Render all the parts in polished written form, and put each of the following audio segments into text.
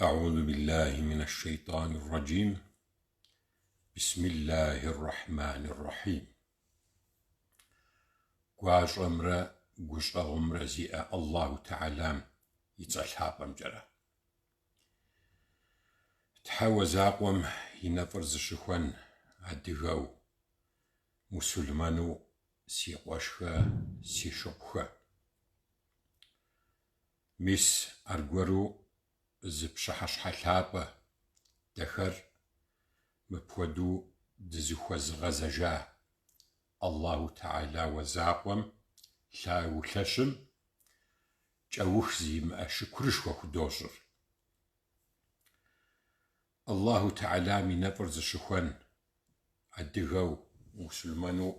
أعوذ بالله من الشيطان الرجيم بسم الله الرحمن الرحيم Гуащӏэмрэ гущӏэгъумрэ зиӏэ Аллаху Тэхьэлам и цӏэ лъапӏэмкӏэрэ. Тхьэуэ закъуэм и нэфӏыр зыщыхуэн адыгэу, мусульмэну си къуэшхэ, си шыпхъухэ. Мис аргуэру зы пщыхьэщхьэ лъапӏэ дэхэр мыпхуэдэу дызыхуэзыгъэзэжа Аллаху Тэхьэлауэ закъуэм лъагэу лъэщым кӏэух зимыӏэ шыкурышхуэ худощӏыр. Аллаху Тэхьэлам и нэфӏыр зыщыхуэн адыгэу, мусульмэну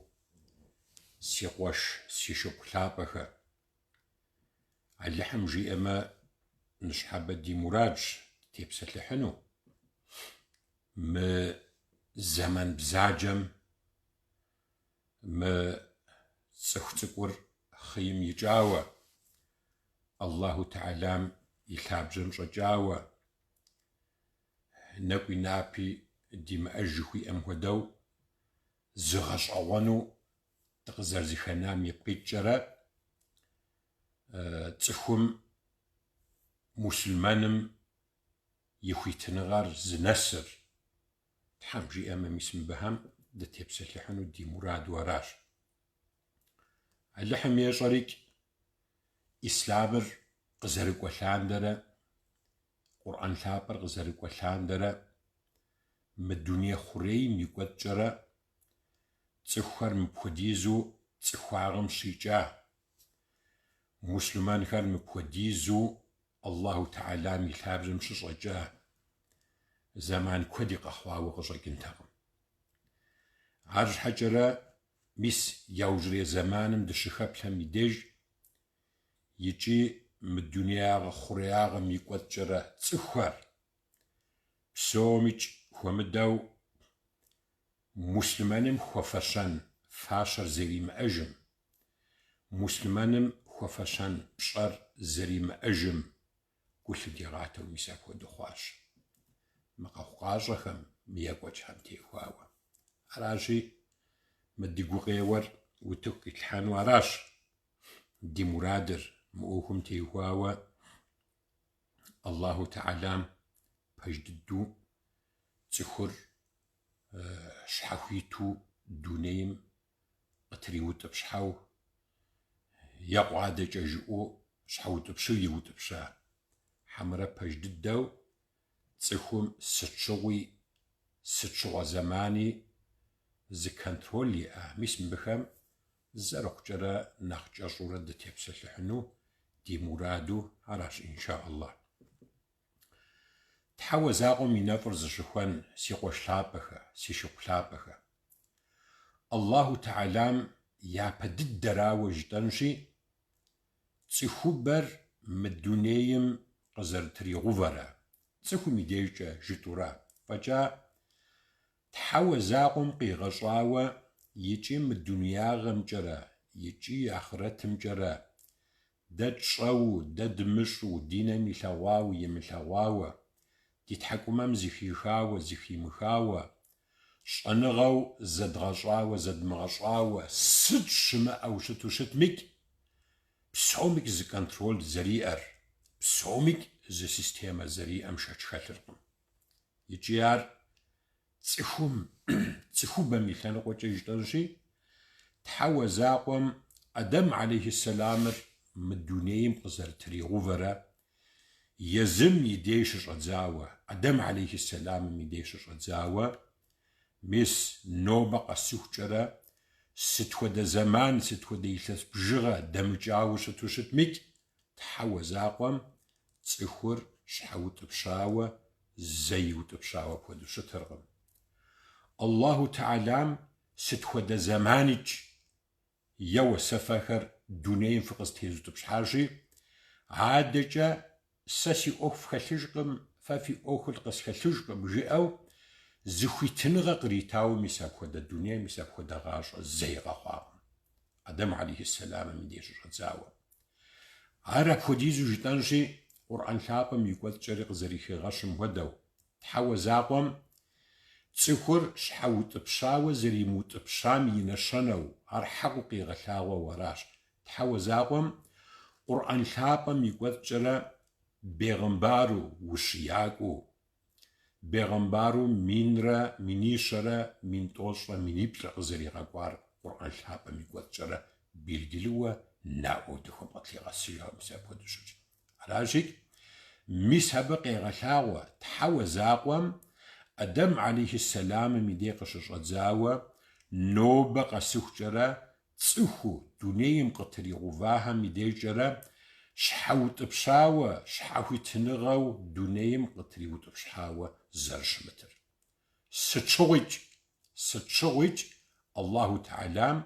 си къуэш, си шыпхъу лъапӏэхэ. Алыхьым жиӏэмэ, ныщхьэбэ ди мурадщ дытепсэлъыхьыну. Мы зэман бзаджэм мы цӏыху цӏыкӏур хъийм икӏауэ, Аллаху Тэхьэлам и лъабжьэм щӏэкӏауэ, нэкӏуи напи димыӏэж жыхуиӏэм хуэдэу, зы гъэщӏэгъуэну дыкъызэрызэхэнам ипкъ иткӏэрэ, цӏыхум мусульмэным и хуитыныгъэр зынэсыр, Тхьэм жиӏэмэ, мис мыбыхэм дытепсэлъыхьыну ди мураду аращ. Алыхьым ещӏэрикӏ, ислъамыр къызэрыкӏуэ лъандэрэ, Къурӏэн лъапӏэр къызэрыкӏуэ лъандэрэ, мы дуней хъурейм и кӏуэцӏкӏэрэ цӏыхухэр мыпхуэдизу цӏыхуагъым щикӏа, муслъымэнхэр мыпхуэдизу Аллаху Тэхьэлам и лъабжьэм щыщӏэкӏа зэман куэди къэхъуауэ къыщӏэкӏынтэкъым. Арщхьэкӏэрэ, мис яужьрей зэманым дыщыхэплъэм и деж икӏи мы дунеягъэ хъуреягъэм и кӏуэцӏкӏэрэ цӏыхухэр псомикӏ хуэмыдэу муслъымэным хуэфэщэн фащэр зэримыӏэжым, муслъымэным хуэфэщэн пщӏэр зэримыӏэжым гу лъыдигъатэу мис апхуэдэу хъуащ. Мы къэхъукъащӏэхэм, мы екӏуэкӏхэм техуауэ. Аращи, мы ди гукъеуэр утыку къитлъхьэну аращ ди мурадыр мы ӏуэхум техуауэ Аллаху Тэхьэлам пэж дыдэу цӏыхур щхьэхуиту дунейм къытриутӏыпщхьэу екъу адэкӏэ жыӏэу щхьэутӏыпщу иутӏыпща. Хьэмэрэ пэж дыдэу цӏыхум сыт щыгъуи, сыт щыгъуэ зэмани зы контроль иӏа. Мис мыбыхэм зэрыхъукӏэрэ нэхъ кӏэщӏурэ дытепсэлъыхьыну ди мураду аращ, инша Аллах. Тхьэуэ закъуэм и нэфӏыр зыщыхуэн си къуэш лъапӏэхэ, си шыпхъу лъапӏэхэ. Аллаху Тэхьэлам япэ дыдэрауэ жытӏэнщи, цӏыхубэр мы дунейм къызэрытригъувэрэ, цӏыхум и дежкӏэ жытӏурэ фӏэкӏа, Тхьэуэ закъуэм къигъэщӏауэ икӏи мы дунеягъэмкӏэрэ, икӏи ахърэтымкӏэрэ Дэ тщӏэу, дэ дымыщӏу, ди нэм илъэгъуауэ, имылъэгъуауэ, ди тхьэкӏумэм зыхихауэ, зыхимыхауэ, щӏэныгъэу зэдгъэщӏауэ, зэдмыгъэщӏауэ, сыт щымыӏэу щыту щытмикӏ, псомикӏ зы контроль зэриӏэр, псомикӏ зы системэ зэриӏэм шэч хэлъыркъым. Икӏи ар цӏыхум, цӏыхубэм и лъэныкъуэкӏэ жытӏэнщи, Тхьэуэ закъуэм Адэм алейхьэссэламыр мы дунейм къызэрытригъувэрэ езым и дей щыщӏэдзауэ, Адэм алейхьэссэламым и дей щыщӏэдзауэ, мис нобэ къэсыхукӏэрэ сыт хуэдэ зэман, сыт хуэдэ илъэс бжыгъэ дэмыкӏауэ щыту щытмикӏ, Тхьэуэ закъуэм цӏыхур щхьэутӏыпщауэ зэи иутӏыпщауэ апхуэдэу щытыркъым. Аллаху Тэхьэлам сыт хуэдэ зэманикӏ еуэ сэ фэхэр дунейм фыкъызтезутӏыпщхьащи, адэкӏэ сэ си ӏуэху фхэлъыжкъым, фэ фи ӏуэхур къысхэлъыжкъым, жиӏэу зы хуитыныгъэ къритауэ мис апхуэдэ дуней, мис апхуэдэ гъащӏэ зэи къэхъуакъым. Адэм алейхьэссэламым и деж щыщӏэдзауэ. Ар апхуэдизу жытӏэнщи. Къурӏэн лъапӏэм и кӏуэцӏкӏэри къызэрыхигъэщым хуэдэу, Тхьэуэ закъуэм цӏыхур щхьэутӏыпщауэ зэримыутӏыпщам и нэщэнэу, ар хьэкъыу къигъэлъагъуэу аращ. Тхьэуэ закъуэм Къурӏэн лъапӏэм и кӏуэцӏкӏэрэ бегъымбару, ущиякӏуэу, бегъымбару минрэ минищэрэ мин тӏощӏрэ миниплӏрэ къызэригъэкӏуар Къурӏэн лъапӏэм и кӏуэцӏкӏэрэ белгилыуэ наӏуэу дэхэм къытлъигъэсыжауэ мис апхуэдэу щытщ. Аращикӏ, мис абы къегъэлъагъуэ Тхьэуэ закъуэм Адэм алейхьэссэламым и дей къыщыщӏэдзауэ нобэ къэсыхукӏэрэ цӏыхуу дунейм къытригъувахэм и дежкӏэрэ щхьэутӏыпщауэ, щхьэхуитыныгъэу дунейм къытриутӏыпщхьауэ зэрыщымытыр. Сыт щыгъуикӏ, сыт щыгъуикӏ Аллаху Тэхьэлам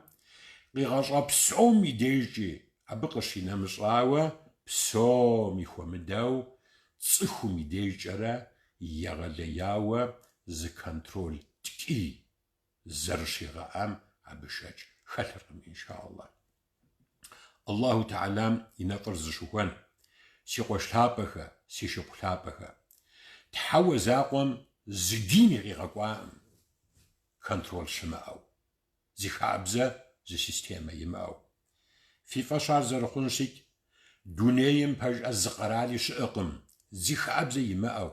къигъэщӏа псом и дежкӏи, абы къыщинэмыщӏауэ псоми хуэмыдэу цӏыхум и дежкӏэрэ егъэлеяуэ зы контроль ткӏий зэрыщигъэӏам абы шэч хэлъыркъым, инша Аллах. Аллаху Тэхьэлам и нэфӏыр зыщыхуэн, си къуэш лъапӏэхэ, си шыпхъу лъапӏэхэ. Тхьэуэ закъуэм зы дини къигъэкӏуаӏым, контроль щымыӏэу, зы хабзэ, зы системэ имыӏэу. Фи фӏэщ ар зэрыхъунщикӏ, дунейм пэжӏэ зы къэрали щыӏэкъым, зы хабзэ имыӏэу.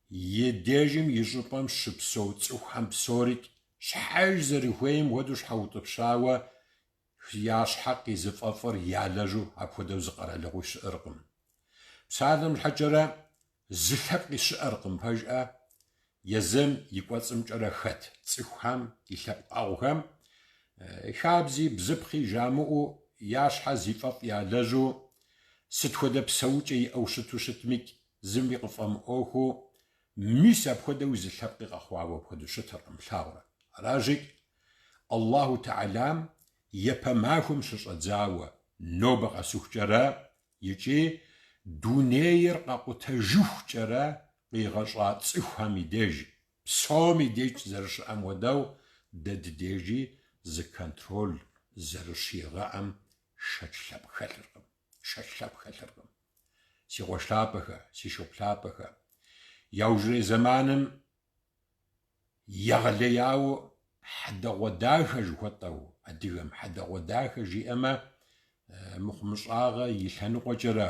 И дежым и щӏыпӏэм щыпсэу цӏыхухэм псорикӏ щхьэж зэрыхуейм хуэдэу щхьэутӏыпщауэ я щхьэ къизыфӏэфӏыр ялэжьу апхуэдэу зы къэралыгъуи щыӏэркъым. Псалъэм щхьэкӏэрэ, зы лъэпкъи щыӏэркъым, пэжӏэ, езым и кӏуэцӏымкӏэрэ хэт цӏыхухэм, и лъэпкъэгъухэм хабзи бзыпхъи жамыӏэу я щхьэ зи фӏэфӏ ялэжьу, сыт хуэдэ псэукӏэ иӏэу щыту щытмикӏ, зыми къыфӏэмыӏуэхуу, мис апхуэдэуи зы лъэпкъи къэхъуауэ апхуэдэу щытыркъым, плъагъурэ. Аращикӏ, Аллаху Тэхьэлам япэ махуэм щыщӏэдзауэ нобэ къэсыхукӏэрэ икӏи дунейр къэкъутэжыхукӏэрэ къигъэщӏа цӏыхухэм и деж, псом и деж зэрыщыӏэм хуэдэу, дэ дыдежи зы контроль зэрыщигъэӏэм шэч лъэпкъ хэлъыркъым. Шэч лъэпкъ хэлъыркъым. Си къуэш лъапӏэхэ, си шыпхъу лъапӏэхэ, яужьрей зэманым Егъэлеяуэ хьэдэгъуэдахэ жыхуэтӏэу, адыгэм хьэдэгъуэдахэ жиӏэмэ, мыхъумыщӏагъэ и лъэныкъуэкӏэрэ,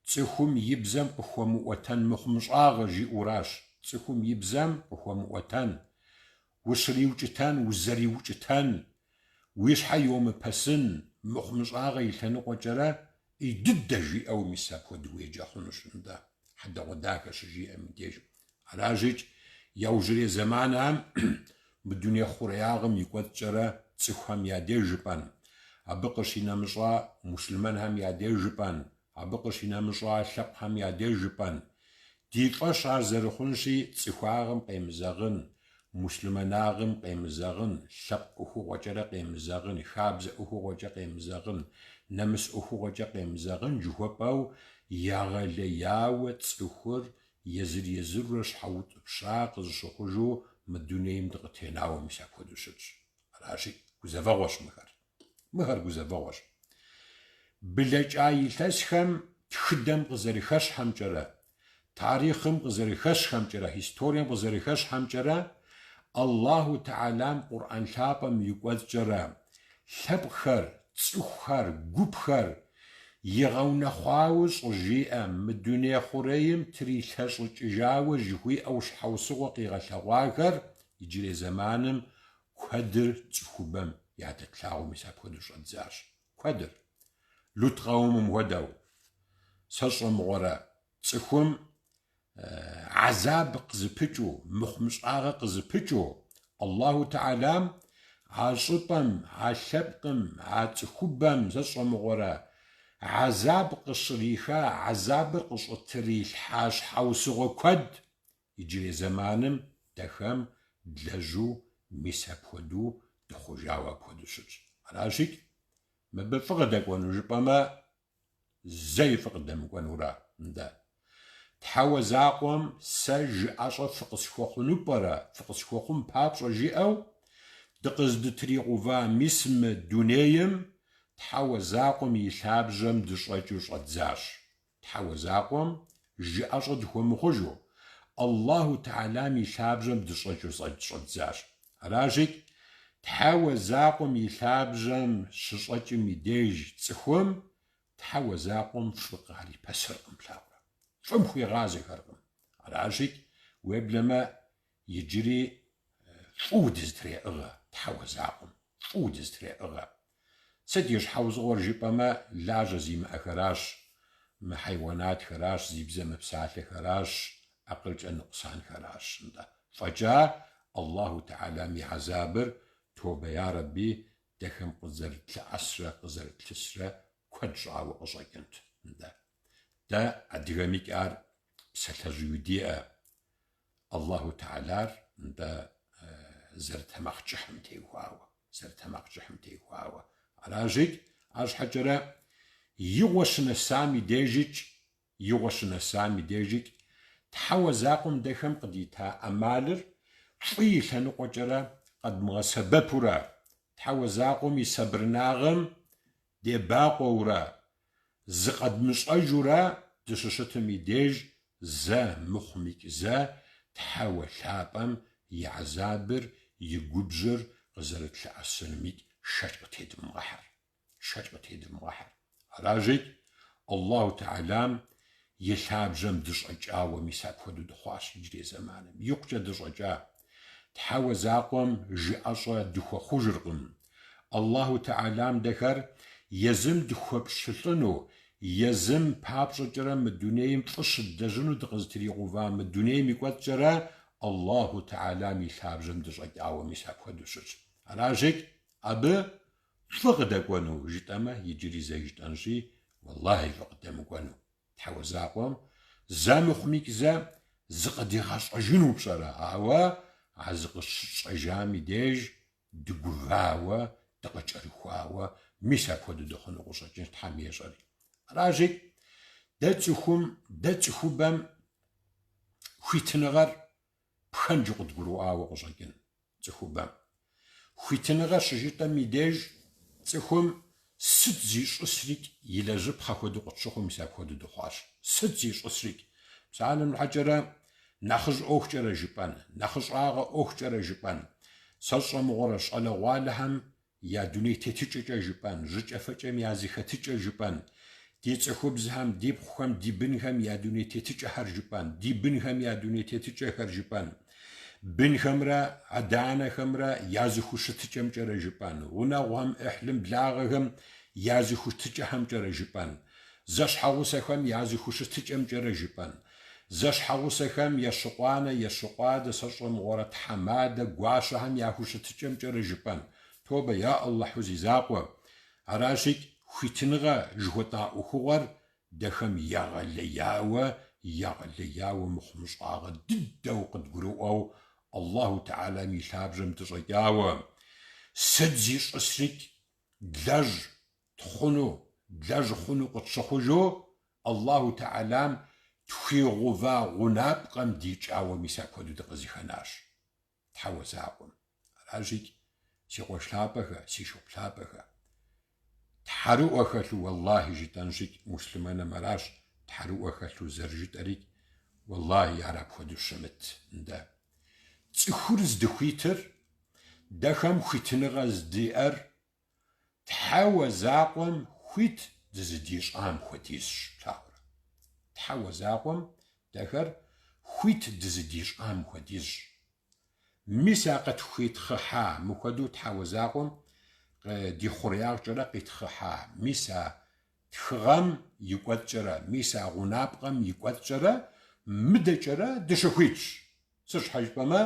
цӏыхум и бзэм къыхуэмыӏуэтэн мыхъумыщӏагъэ жиӏэуращ, цӏыхум и бзэм къыхуэмыӏуэтэн, ущриукӏытэн, узэриукӏытэн, уи щхьэ йомыпэсын мыхъумыщӏагъэ и лъэныкъуэкӏэрэ ӏей дыдэ жиӏэу мис апхуэдэу уеджэ хъунущ, нтӏэ, хьэдэгъуэдахэ щыжиӏэм и деж. Аращикӏ, яужьрей зэманхэм мы дуней хъуреягъым и кӏуэцӏкӏэрэ цӏыхухэм я деж жыпӏэн, абы къыщинэмыщӏа муслъымэнхэм я деж жыпӏэн, абы къыщинэмыщӏа лъэпкъхэм я деж жыпӏэн, ди фӏэщ ар зэрыхъунщи, цӏыхуагъым къемызэгъын, муслъымэнагъым къемызэгъын, лъэпкъ ӏуэхугъуэкӏэрэ къемызэгъын, хабзэ ӏуэхугъуэкӏэ къемызэгъын, нэмыс ӏуэхугъуэкӏэ къемызэгъын жыхуэпӏэу егъэлеяуэ цӏыхур езыр-езырурэ щхьэутӏыпща къызыщыхъужу мы дунейм дыкъытенауэ мис апхуэдэу щытщ. Аращи, гузэвэгъуэщ мыхэр. Мыхэр гузэвэгъуэщ. Блэкӏа илъэсхэм тхыдэм къызэрыхэщхьэмкӏэрэ, тарихъым къызэрыхэщхэмкӏэрэ, историем къызэрыхэщхьэмкӏэрэ, Аллаху Тэхьэлам Къурӏэн лъапӏэм и кӏуэцӏкӏэрэ лъэпкъхэр, цӏыхухэр, гупхэр игъэунэхъуауэ щӏыжиӏэ мы дуней хъурейм трилъэщӏыкӏыжауэ жыхуиӏэу щхьэусыгъуэ къигъэлъэгъуахэр иджырей зэманым Куэдыр цӏыхубэм ядэтлъагъуу мис апхуэдэу щӏэддзащ. Куэдыр. Лут къэумым хуэдэу. Сэ сщӏэмыгъуэрэ цӏыхум гӏэзаб къызыпыкӏыу, мыхъумыщӏагъэ къызыпыкӏыу, Аллаху Тэхьэлам а щӏыпӏэм, а лъэпкъым, а цӏыхубэм сэ сщӏэмыгъуэрэ гӏэзаб къыщӏриха, гӏэзабыр къыщӏытрилъхьа щхьэусыгъуэ куэд Иджырей зэманым дэхэм длэжьу мис апхуэдэу дыхъужауэ апхуэдэу щытщ. Аращикӏ, мыбы фӏы къыдэкӏуэну жыпӏэмэ, зэи фӏы къыдэмыкӏуэнура, нтӏэ. Тхьэуэ закъуэм сэ жыӏэщӏэ фыкъысхуэхъуну пӏэрэ, фыкъысхуэхъун папщӏэ жиӏэу, дыкъыздытригъува мис мы дунейм Тхьэуэ закъуэм и лъабжьэм дыщӏэкӏыу щӏэддзащ. Тхьэуэ закъуэм жыӏэщӏэ дыхуэмыхъужу, Аллаху Тэхьэлам и лъабжьэм дыщӏэкӏыу щӏэддзащ. Аращикӏ, Тхьэуэ закъуэм и лъабжьэм щыщӏэкӏым и деж цӏыхум Тхьэуэ закъуэм фӏы къарипэсыркъым, плъагъурэ. Фӏым хуигъазэхэркъым. Аращикӏ, уеблэмэ иджыри фӏыуэ дызэтреӏыгъэ Тхьэуэ закъуэм, фӏыуэ дызэтреӏыгъэ. Сыт и щхьэусыгъуэр жыпӏэмэ, лажьэ зимыӏэхэращ, мы хьэйуанатхэращ, зи бзэ мыпсалъэхэращ, акъылкӏэ ныкъусанхэращ, нтӏэ. Фӏэкӏа Аллаху Тэхьэлам и хьэзабыр, тобэ ярэби, дэхэм къызэрытлъэӏэсрэ къызэрытлъысрэ куэд щӏауэ къыщӏэкӏынт, нтӏэ. Дэ адыгэмикӏ ар псалъэжьуи диӏэ. Аллаху Тэхьэлар, нтӏэ, зэрытэмакъкӏыхьым теухуауэ, зэрытэмакъкӏыхьым теухуауэ. Аращикӏ, арщхьэкӏэрэ игъуэ щынэсам и дежикӏ, игъуэ щынэсам и дежикӏ, Тхьэуэ закъуэм дэхэм къыдита ӏэмалыр фӏы и лъэныкъуэкӏэрэ къэдмыгъэсэбэпурэ, Тхьэуэ закъуэм и сабырнагъэм дебакъуэурэ, зыкъэдмыщӏэжурэ дыщыщытым и деж зэ мыхъумикӏ зэ Тхьэуэ лъапӏэм и гьэзабыр, и губжьыр къызэрытлъэӏэсынумикӏ шэч къытедвмыгъэхьэр. Шэч къытедвмыгъэхьэр. Аращикӏ, Аллаху Тэхьэлам и лъабжьэм дыщӏэкӏауэ мис апхуэдэу дыхъуащ иджырей зэманым. Икъукӏэ дыщӏэкӏа. Тхьэуэ закъуэм жыӏэщӏэ дыхуэхъужыркъым. Аллаху Тэхьэлам дэхэр езым дыхуэпщылӏыну, езым папщӏэкӏэрэ мы дунейм фӏы щыдлэжьыну дыкъызытригъэува мы дунейм и кӏуэцӏкӏэрэ Аллаху Тэхьэлам и лъабжьэм дыщӏэкӏауэ мис апхуэдэу щытщ. Аращикӏ, абы фӏы къыдэкӏуэну жытӏэмэ, иджыри зэ жытӏэнщи, уэллахьи фӏы къыдэмыкӏуэну. Тхьэуэ закъуэм зэ мыхъумикӏ зэ зыкъыдигъэщӏэжыну пщӏэрэ, ауэ а зыкъыщытщӏэжам и деж дыгувауэ, дыкъыкӏэрыхуауэ, мис апхуэдэу дыхъуну къыщӏэкӏынщ, Тхьэм ещӏэри. Аращи, дэ цӏыхум, дэ цӏыхубэм хуитыныгъэр пхэнджу къыдгурыӏуауэ къыщӏэкӏын. Цӏыхубэм. Хуитыныгъэ щыжытӏэм и деж цӏыхум сыт зищӏысрикӏ илэжьыпхъэ хуэдэу къытщыхъуу мис апхуэдэу дыхъуащ. Сыт зищӏысрикӏ? Псалъэм щхьэкӏэрэ нэхъыжь ӏуэхукӏэрэ жыпӏэн, нэхъыщӏагъэ ӏуэхукӏэрэ жыпӏэн, сэ сщӏэ мыгъуэрэ щӏалэгъуалэхэм я дуней тетыкӏэкӏэ жыпӏэн, жьыкӏэфэкӏэм я зэхэтыкӏэ жыпӏэн, ди цӏыхубзхэм, ди пхъухэм, ди бынхэм я дуней тетыкӏэхэр жыпӏэн, ди бынхэм я дуней тетыкӏэхэр жыпӏэн, бынхэмрэ адэ-анэхэмрэ я зэхущытыкӏэмкӏэрэ жыпӏэн, гъунэгъухэм, ӏыхьлым, благъэхэм я зэхущытыкӏэхэмкӏэрэ жыпӏэн, зэщхьэгъусэхэм я зэхущытыкӏэмкӏэрэ жыпӏэн, зэщхьэгъусэхэм ещыкъуанэ, ещыкъуадэ, сэ сщӏэ мыгъуэрэ тхьэмадэ, гуащэхэм я хущытыкӏэмкӏэрэ жыпӏэн. Тобэ, я Аллахьу зи закъуэ! Аращикӏ, хуитыныгъэ жыхуэтӏа ӏуэхугъуэр дэхэм егъэлеяуэ, егъэлеяуэ мыхъумыщӏагъэ дыдэу къыдгурыӏуэу Аллаху Тэхьэлам и лъабжьэм дыщӏэкӏауэ, сыт зищӏысрикӏ длэжь тхъуну, длэжь хъуну къытщыхъужу Аллаху Тэхьэлам тхуигъува гъунапкъэм дикӏауэ мис апхуэдэу дыкъызыхэнащ. Тхьэуэ закъуэм. Аращикӏ, си къуэш лъапӏэхэ, си шыпхъу лъапӏэхэ, тхьэрыӏуэ хэлъу уэллахи жытӏэнщикӏ, муслъымэным аращ тхьэрыӏуэ хэлъу зэрыжытӏэрикӏ, уэллахи ар апхуэдэу щымыт. Ндэ. Цӏыхур здыхуитыр, дэхэм хуитыныгъэ здиӏэр Тхьэуэ закъуэм хуит дызыдищӏам хуэдизщ, плъагъурэ. Тхьэуэ закъуэм дэхэр хуит дызыдищӏам хуэдизщ. Мис а къытхуитхъыхьа, мыхуэдэу Тхьэуэ закъуэм ди хъуреягъкӏэрэ къитхъыхьа, мис а тхыгъэм и кӏуэцӏкӏэрэ, мис а гъунапкъэм и кӏуэцӏкӏэрэ мыдэкӏэрэ дыщыхуитщ. Сыт щхьэ жыпӏэмэ,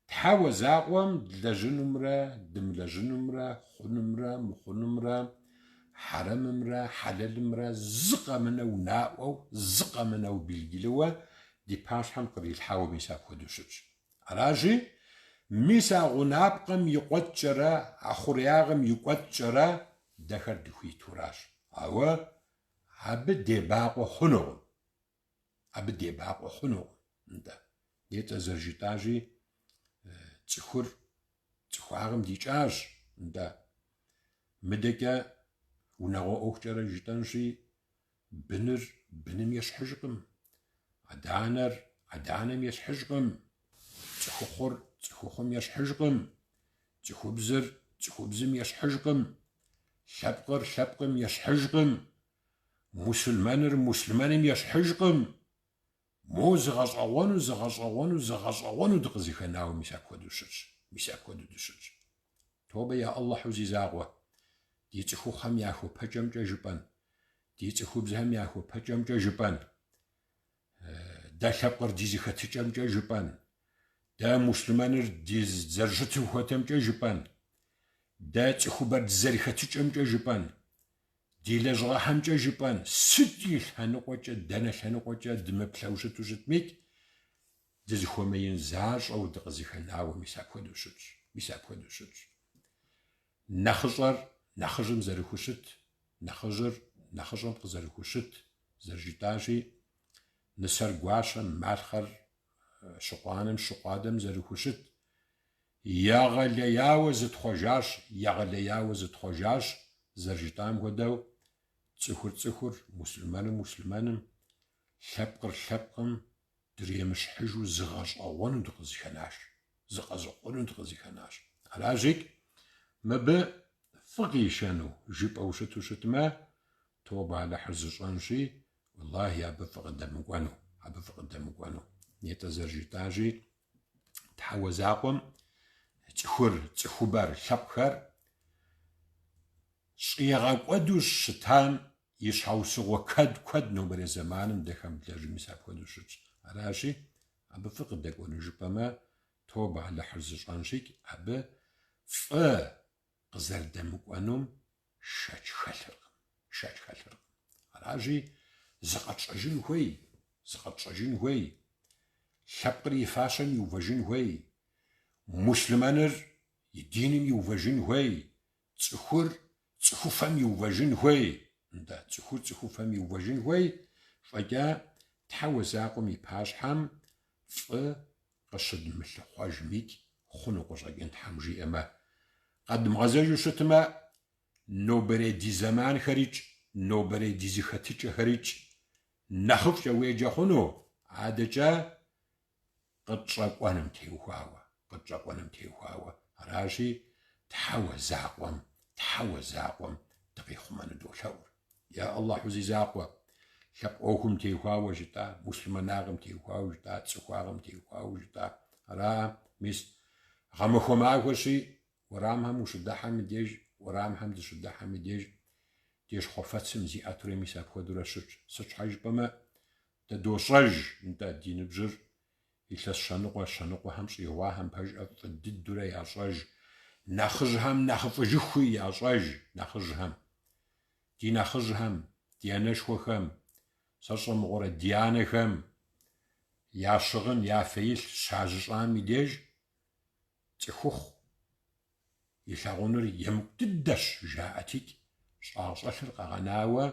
Тхьэуэ закъуэм длэжьынумрэ дымылэжьынумрэ, хъунумрэ мыхъунумрэ, хьэрэмымрэ хьэлэлымрэ зы къэмынэу наӏуэу, зы къэмынэу белгилыуэ ди пащхьэм кърилъхьауэ мис апхуэдэу щытщ. Аращи, мис а гъунапкъэм и кӏуэцӏкӏэрэ, а хъуреягъым и кӏуэцӏкӏэрэ дэхэр дыхуитуращ. Ауэ абы дебакъуэ хъунукъым. Абы дебакъуэ хъунукъым. Нтӏэ, нетӏэ зэрыжытӏащи, цӏыхур цӏыхуагъым дикӏащ. Нтӏэ, мыдэкӏэ унагъуэ ӏуэхукӏэрэ жытӏэнщи, Быныр быным ещхьыжкъым, адэ-анэр адэ-анэм ещхьыжкъым, цӏыхухъур цӏыхухъум ещхьыжкъым, цӏыхубзыр цӏыхубзым ещхьыжкъым, лъэпкъыр лъэпкъым ещхьыжкъым, муслъымэныр муслъымэным ещхьыжкъым. Мо зыгъэщӏэгъуэну, зыгъэщӏэгъуэну, зыгъэщӏэгъуэну дыкъызыхэнауэ мис апхуэдэу щытщ, мис апхуэдэу дыщытщ. Тобэ я Аллахьу зи закъуэ, ди цӏыхухъухэм я хуэпэкӏэмкӏэ жыпӏэн, ди цӏыхубзхэм я хуэпэкӏэмкӏэ жыпӏэн, дэ лъэпкъыр ди зэхэтыкӏэмкӏэ жыпӏэн, дэ муслъымэныр ди зэрыщытым хуэдэмкӏэ жыпӏэн, дэ цӏыхубэр дызэрыхэтыкӏэмкӏэ жыпӏэн, ди лэжьыгъэхэмкӏэ жыпӏэн, сыт и лъэныкъуэкӏэ, дэнэ лъэныкъуэкӏэ дымыплъэу щыту щытмикӏ, дызыхуэмеин защӏэу дыкъызыхэнауэ мис апхуэдэу щытщ, мис апхуэдэу щытщ. Нэхъыщӏэр нэхъыжьым зэрыхущыт, нэхъыжьыр нэхъыщӏэм къызэрыхущыт, зэрыжытӏащи, нысэр гуащэм, малъхъэр щыкъу анэм, щыкъу адэм зэрыхущыт, егъэлеяуэ зытхъуэжащ, егъэлеяуэ зытхъуэжащ, зэрыжытӏам хуэдэу, цӏыхур цӏыхур, муслъымэныр муслъымэным, лъэпкъыр лъэпкъым дремыщхьыжу зыгъэщӏэгъуэну дыкъызыхэнащ, зыгъэщӏэгъуэну дыкъызыхэнащ. Аращикӏ, мыбы фӏы къишэну жыпӏэу щыту щытмэ, тобэ Алыхьыр зыщӏэнщи, уэллахи, абы фӏы къыдэмыкӏуэну, абы фӏы къыдэмыкӏуэну. Нетӏэ зэрыжытӏащи, Тхьэуэ закъуэм цӏыхур, цӏыхубэр, лъэпкъхэр щӏигъэкӏуэду щытам и щхьэусыгъуэ куэд куэд нобэрей зэманым дэ хэмыблэжу мис апхуэдэу щытщ. Аращи, абы фӏы къыдэкӏуэну жыпӏэмэ, тобэ Алыхьыр зыщӏэнщикӏ, абы фӏы къызэрыдэмыкӏуэнум шэч хэлъыркъым, шэч хэлъыркъым. Аращи, зыкъэтщӏэжын хуей, зыкъэтщӏэжын хуей, лъэпкъыр и фащэм иувэжын хуей, муслъымэныр и диным иувэжын хуей, цӏыхур цӏыхуфэм иувэжын хуей. Нтӏэ, цӏыхур цӏыхуфэм иувэжын хуей, фӏэкӏа Тхьэуэ закъуэм и пащхьэм фӏы къыщыдмылъыхъуэжмикӏ хъуну къыщӏэкӏын Тхьэм жиӏэмэ. Къэдмыгъэзэжу щытмэ, нобэрей ди зэманхэрикӏ, нобэрей ди зэхэтыкӏэхэрикӏ нэхъыфӏкӏэ уеджэ хъуну, адэкӏэ къытщӏэкӏуэным теухуауэ, къытщӏэкӏуэным теухуауэ. Аращи, Тхьэуэ закъуэм, Тхьэуэ закъуэм дыкъихъумэну долъэӏур. Я Аллахьу зи закъуэ, лъэпкъ ӏуэхум теухуауэ жытӏа, муслъымэнагъым теухуауэ жытӏа, цӏыхуагъым теухуауэ жытӏа. Ара, мис, гъэмахуэ махуэщи, уэрамхэм ущыдыхьэм и деж, уэрамхэм дыщыдыхьэм и деж, ди щхъуэфэцым зиӏэтурэ мис апхуэдэурэ щытщ. Сыт щхьэ жыпӏэмэ, дэ дощӏэж, нтӏэ, ди ныбжьыр Илъэс щэныкъуэ, щэныкъуэхэм щӏигъуахэм пэжӏэ фӏы дыдурэ ящӏэж, нэхъыжьхэм нэхъыфӏыжыхуи ящӏэж нэхъыжьхэм. Ди нэхъыжьхэм, ди анэшхуэхэм, сэ сщӏэмыгъуэрэ ди анэхэм я щыгъын, я фэилъ щажьыщӏам и деж цӏыхухъу илъагъунур емыкӏу дыдэщ, жаӏэтикӏ, щӏагъщӏэлъыр къэгъэнауэ,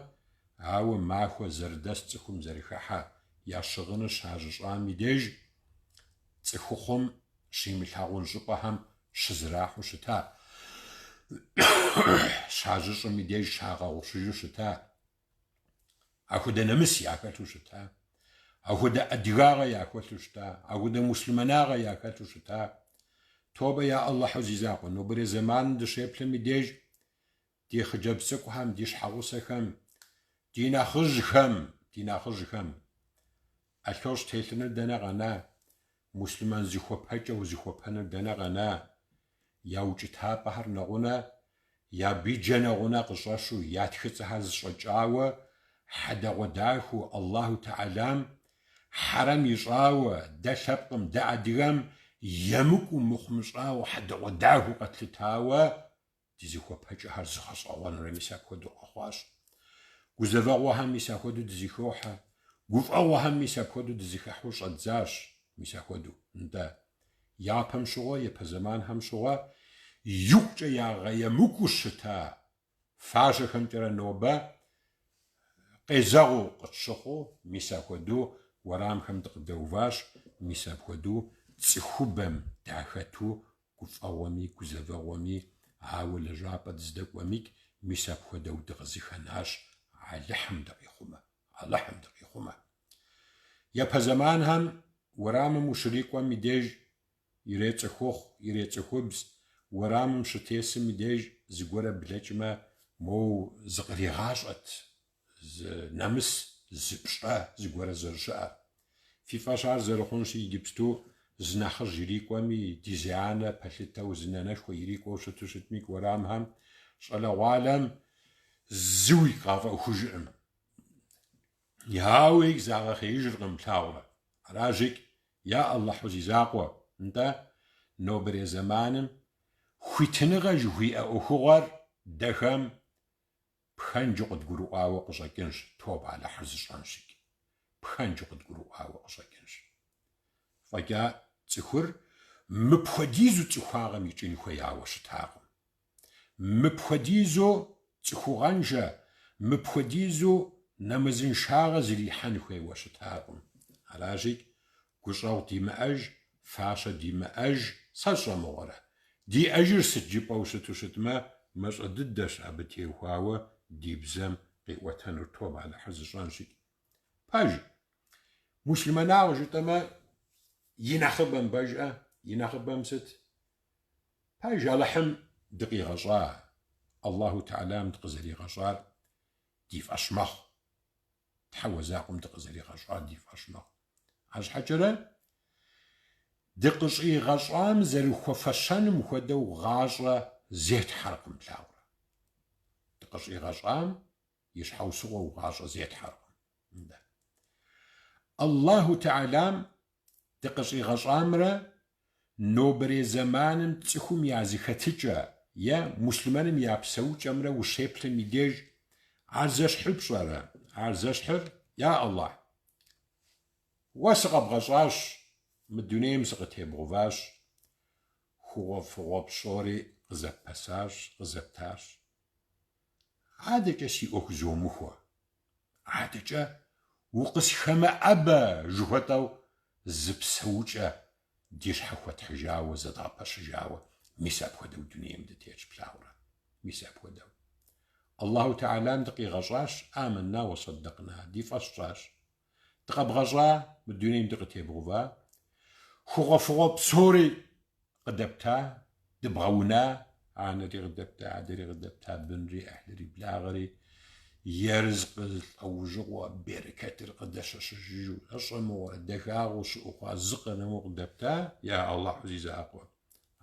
ауэ махуэ зэрыдэс цӏыхум зэрыхыхьэ я щыгъыныр щажьыщӏам и деж цӏыхухъум щимылъагъун щӏыпӏэхэм щызэрахьэу щыта, щажьыщӏым и деж щагъэгъущыжу щыта. Ахуэдэ нэмыс яхэлъу щыта, ахуэдэ адыгагъэ яхэлъу щыта, ахуэдэ муслъымэнагъэ яхэлъу щыта. Тобэ я Аллахьу зи закъуэ, нобэрей зэманым дыщеплъым и деж ди хъыджэбз цӏыкӏухэм, ди щхьэгъусэхэм, ди нэхъыжьхэм, ди нэхъыжьхэм ӏэлъэщӏ телъыныр дэнэ къэна, муслъымэн зыхуэпэкӏэ узыхуэпэныр дэнэ къэна, я укӏытапӏэхэр нэгъунэ, я биджэ нэгъунэ къыщӏэщу, я тхыцӏэхэр зыщӏэкӏауэ, хьэдэгъуэдахэу Аллаху Тэӏалам хьэрэм ищӏауэ, дэ лъэпкъым, дэ адыгэм емыкӏуу мыхъумыщӏауэ, хьэдэгъуэдахэу къэтлъытауэ, Ди зыхуэпэкӏэхэр зыгъэщӏэгъуэнурэ мис апхуэдэу къэхъуащ. Гузэвэгъуэхэм мис апхуэдэу дызыхохьэ, гуфӏэгъуэхэм мис апхуэдэу дызыхыхьэу щӏэддзащ, мис апхуэдэу. Нтӏэ, япэм щыгъуэ, япэ зэманхэм щыгъуэ икъукӏэ ягъэемыкӏуу щыта фащэхэмкӏэрэ нобэ къезэгъыу къытщыхъуу, мис апхуэдэу уэрамхэм дыкъыдэуващ, мис апхуэдэу цӏыхубэм дахэту гуфӏэгъуэми гузэвэгъуэми, ауэ лэжьапӏэ дыздэкӏуэмикӏ, мис апхуэдэу дыкъызыхэнащ, Алыхьым дыкъихъумэ. Алыхьым дыкъихъумэ. Япэ зэманхэм уэрамым ущрикӏуэм и деж ирецӏыхухъу, ирецӏыхубз, уэрамым щытесым и деж зыгуэрэ блэкӏмэ, моуэ зыкъригъащӏэт, зы нэмыс, зы пщӏэ зыгуэрэ зэрыщыӏэр. Фи фӏэщ ар зэрыхъунщи, иджыпсту зы нэхъыжь ирикӏуэми, ди зы анэ пэлъытэу, зы нанэшхуэ ирикӏуэу щыту щытми, уэрамхэм щӏалэгъуалэм зыуи къафӏэӏуэхужыркъым. Ауи загъэхъеижыркъым, плъагъурэ. Аращикӏ, я Алыхьу зи закъуэ, нтӏэ, нобэрей зэманым хуитыныгъэ жыхуиӏэ ӏуэхугъуэр дэхэм пхэнджу къыдгурыӏуауэ къыщӏэкӏынщ, тобэ Алыхьыр зыщӏэнщикӏ, пхэнджу къыдгурыӏуауэ къыщӏэкӏынщ. Фӏэкӏа цӏыхур мыпхуэдизу цӏыхуагъэм икӏын хуеяуэ щытакъым. Мыпхуэдизу цӏыхугъэншэ, мыпхуэдизу нэмысыншагъэ зрихьэн хуейуэ щытакъым. Аращикӏ, гущӏэгъу димыӏэж, фащэ димыӏэж, сэ сщӏэ мыгъуэрэ. Диӏэжыр сыт жыпӏэу щыту щытмэ, мащӏэ дыдэщ абы теухуауэ ди бзэм къиӏуэтэнур, тобэ Алыхьыр зыщӏэнщикӏ. Пэж, муслъымэнагъ жытӏэмэ, и нэхъыбэм пэжӏэ, и нэхъыбэм сыт? Пэж, Алыхьым дыкъигъэщӏа, Аллаху Тэхьэлам дыкъызэригъэщӏар ди фӏэщ мэхъу. Тхьэуэ закъуэм дыкъызэригъэщӏар ди фӏэщ мэхъу. Арщхьэкӏэрэ, дыкъыщӏигъэщӏам зэрыхуэфэщэным хуэдэу гъащӏэ зетхьэркъым, плъагъурэ. Дыкъыщӏигъэщӏам и щхьэусыгъуэу гъащӏэ зетхьэркъым. Аллаху Тэхьэлам дыкъыщӏигъэщӏамрэ нобэрей зэманым цӏыхум я зэхэтыкӏэ е муслъымэным я псэукӏэмрэ ущеплъым и деж ар зэщхьыр пщӏэрэ? Ар зэщхьыр, я Аллахь, уэ сыкъэбгъэщӏащ, мы дунейм сыкъытебгъуващ, хъугъуэфӏыгъуэ псори къызэппэсащ, къызэптащ. Адэкӏэ си ӏуэху зомыхуэ. Адэкӏэ укъысхэмыӏэбэ жыхуэтӏэу зы псэукӏэ ди щхьэ хуэтхьыжауэ, зэдгъэпэщыжауэ, мис апхуэдэу дунейм дытетщ, плъагъурэ? Мис апхуэдэу. Аллаху Тэхьэлам дыкъигъэщӏащ, амэнна уэ сэддэкъна, ди фӏэщ тщӏащ. Дыкъэбгъэщӏа, мы дунейм дыкъытебгъува, хъугъуэфӏыгъуэ псори къыдэпта, дыбгъэуна, анэри къыдэпта, адэри къыдэпта, бынри, ӏыхьлыри, благъэри, ерыскъы лӏэужьыгъуэ берыкэтыр къыдэщэщыжыжу, сщӏэ мыгъуэрэ, дахагъэу щыӏэу хъуа зы къэнэмэу къыдэпта, я Аллахьу зи закъуэ.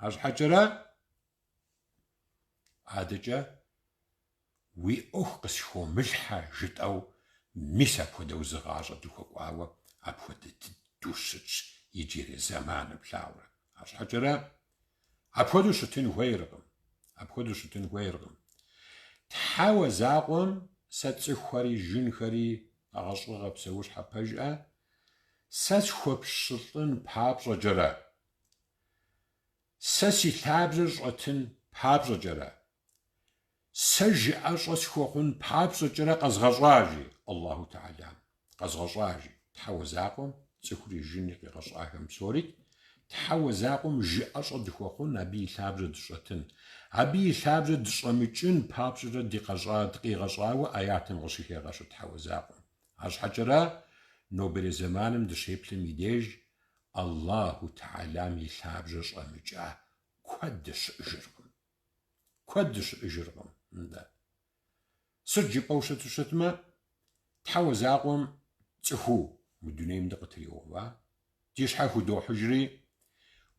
Арщхьэкӏэрэ, адэкӏэ уи ӏуэху къысхомылъхьэ жытӏэу мис апхуэдэу зы гъащӏэ дыхуэкӏуауэ апхуэдэ дыдэу щытщ иджырей зэманыр, плъагъурэ. Арщхьэкӏэрэ апхуэдэу щытын хуейркъым, апхуэдэу щытын хуейркъым. Тхьэуэ закъуэм сэ цӏыхухэри, жынхэри, къэгъэщӏыгъэ псэущхьэ пэжӏэ, сэ схуэпщылӏын папщӏэкӏэрэ, сэ си лъабжьэ щӏэтын папщӏэкӏэрэ, Сэ жыӏэщӏэ схуэхъун папщӏэкӏэрэ къэзгъэщӏа, жи Аллаху Тэхьэлам. Къэзгъэщӏа, жи Тхьэуэ закъуэм, цӏыхури жынри къигъэщӏахэм псорикӏ, Тхьэуэ закъуэм жыӏэщӏэ дыхуэхъун, абы и лъабжьэ дыщӏэтын. Абы и лъабжьэ дыщӏэмыкӏын папщӏэкӏэ дикъэщӏа, дыкъигъэщӏауэ аятым къыщыхегъэщыр Тхьэуэ закъуэм. Арщхьэкӏэрэ, нобэрей зэманым дыщеплъым и деж Аллаху Тэхьэлам и лъабжьэ щӏэмыкӏа куэд дыщыӏэжыркъым. Куэд дыщыӏэжыркъым, нтӏэ. Сыт жыпӏэу щыту щытмэ, Тхьэуэ закъуэм цӏыхуу мы дунейм дыкъытригъэува, ди щхьэ худохьыжри,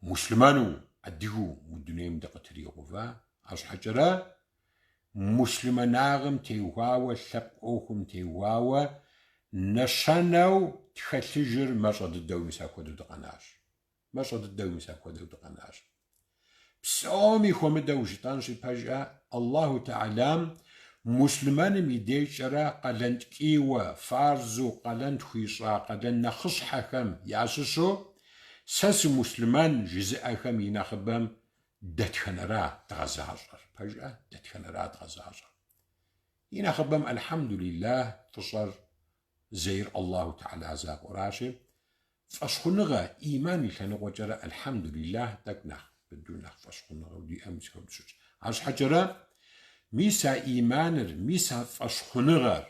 муслъымэну, адыгэу мы дунейм дыкъытригъэува, арщхьэкӏэрэ муслъымэнагъым теухуауэ, лъэпкъ ӏуэхум теухуауэ нэщэнэу тхэлъыжыр мащӏэ дыдэу мис апхуэдэу дыкъэнащ. Мащӏэ дыдэу мис апхуэдэу дыкъэнащ. Псоми хуэмыдэу жытӏэнщи пэжӏэ, Аллаху Тэхьэлам муслъымэным и дежкӏэрэ къалэн ткӏийуэ, фарзу къалэн тхуищӏа къалэн нэхъыщхьэхэм ящыщу сэ сымуслъымэн жызыӏэхэм и нэхъыбэм дэтхэнэра дгъэзащӏэр? Пэжӏэ, дэтхэнэра дгъэзащӏэр? И нэхъыбэм Алхьэмдулиллах фӏыщӏэр зейр Аллаху Тэхьэла закъуэращи, Фӏэщхъуныгъэ, ӏиман и лъэныкъуэкӏэрэ, ӏэлхьэмдулиллах, тӏэкӏу нэхъ быдэу, нэхъ фӏэщхъуныгъэу диӏэм мис дыщытщ. Арщхьэкӏэрэ, мис а ӏиманыр, мис а фӏэщхъуныгъэр.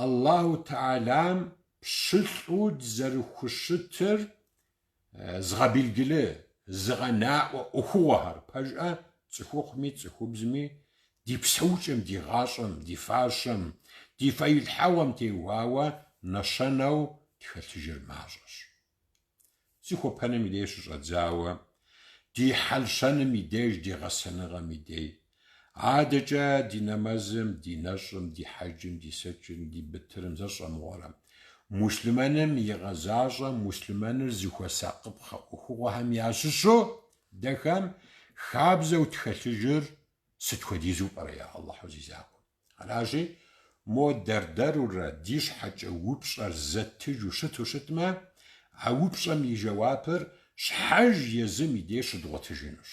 Аллаху Тэхьэлам пщылӏу дызэрыхущытыр зыгъэбелджылы, зыгъэнаӏуэ ӏуэхугъуэхэр, пэжӏэ, цӏыхухъуми цӏыхубзми ди псэукӏэм, ди гъащӏэм, ди фащэм, ди фэилъхьэгъуэм теухуауэ нэщэнэу тхэлъыжыр мащӏэщ. Зыхуэпэным и деж щыщӏэдзауэ, ди хьэл-щэным и деж, ди гъэсэныгъэм и дей, адэкӏэ ди нэмэзым, ди нэщӏым, ди хьэджым, ди сэджым, ди бытырым зэщӏэмыгъуэрэ. Муслъымэным игъэзащӏэ муслъымэныр зыхуэсакъыпхъэ ӏуэхугъуэхэм ящыщу дэхэм хабзэу тхэлъыжыр сыт хуэдизу пӏэрэ я Аллахьу зи закъуэм? Аращи, мо дэр-дэрурэ ди щхьэкӏэ упщӏэр зэттыжу щыту щытмэ, а упщӏэм и жэуапыр щхьэж езым и дей щыдгъуэтыжынущ.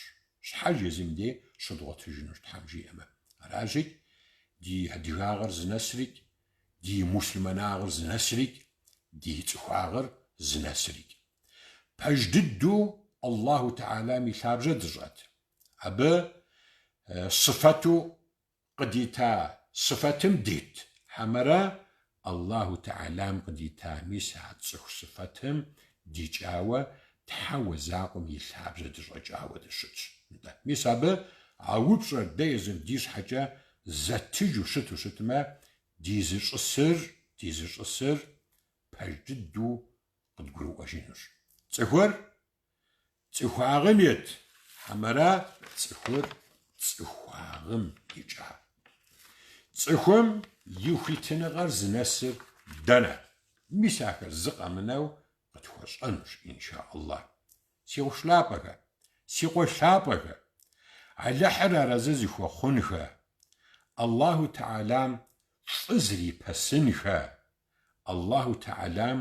Щхьэж езым и дей щыдгъуэтыжынущ, Тхьэм жиӏэмэ. Аращи, ди адыгагъэр зынэсрикӏ, ди муслъымэнагъыр зынэсрикӏ, ди цӏыхуагъыр зынэсрикӏ. Пэж дыдэу Аллаху Тэхьэлам и лъабжьэ дыщӏэт. Абы сыфэту къыдита сыфэтым дит, хьэмэрэ Аллаху Тэхьэлам къыдита мис а цӏыху сыфэтым дикӏауэ Тхьэуэ закъуэм и лъабжьэ дыщӏэкӏауэ дыщытщ. Нтӏэ, мис абы а упщӏэр дэ езым ди щхьэкӏэ зэттыжу щыту щытмэ, ди зыщӏысыр, ди зыщӏысыр пэж дыдэу къыдгурыӏуэжынущ. Цӏыхур Цӏыхуагъым ит, хьэмэрэ цӏыхур цӏыхуагъым икӏа. Цӏыхум и хуитыныгъэр зынэсыр дэнэ? Мис ахэр зы къэмынэу къытхуэщӏэнущ, инша Аллах. Си къуэш лъапӏэхэ, си къуэш лъапӏэхэ, Алыхьыр арэзы зыхуэхъунхэ, Аллаху Тэхьэлам фӏы зрипэсынхэ, Аллаху Тэхьэлам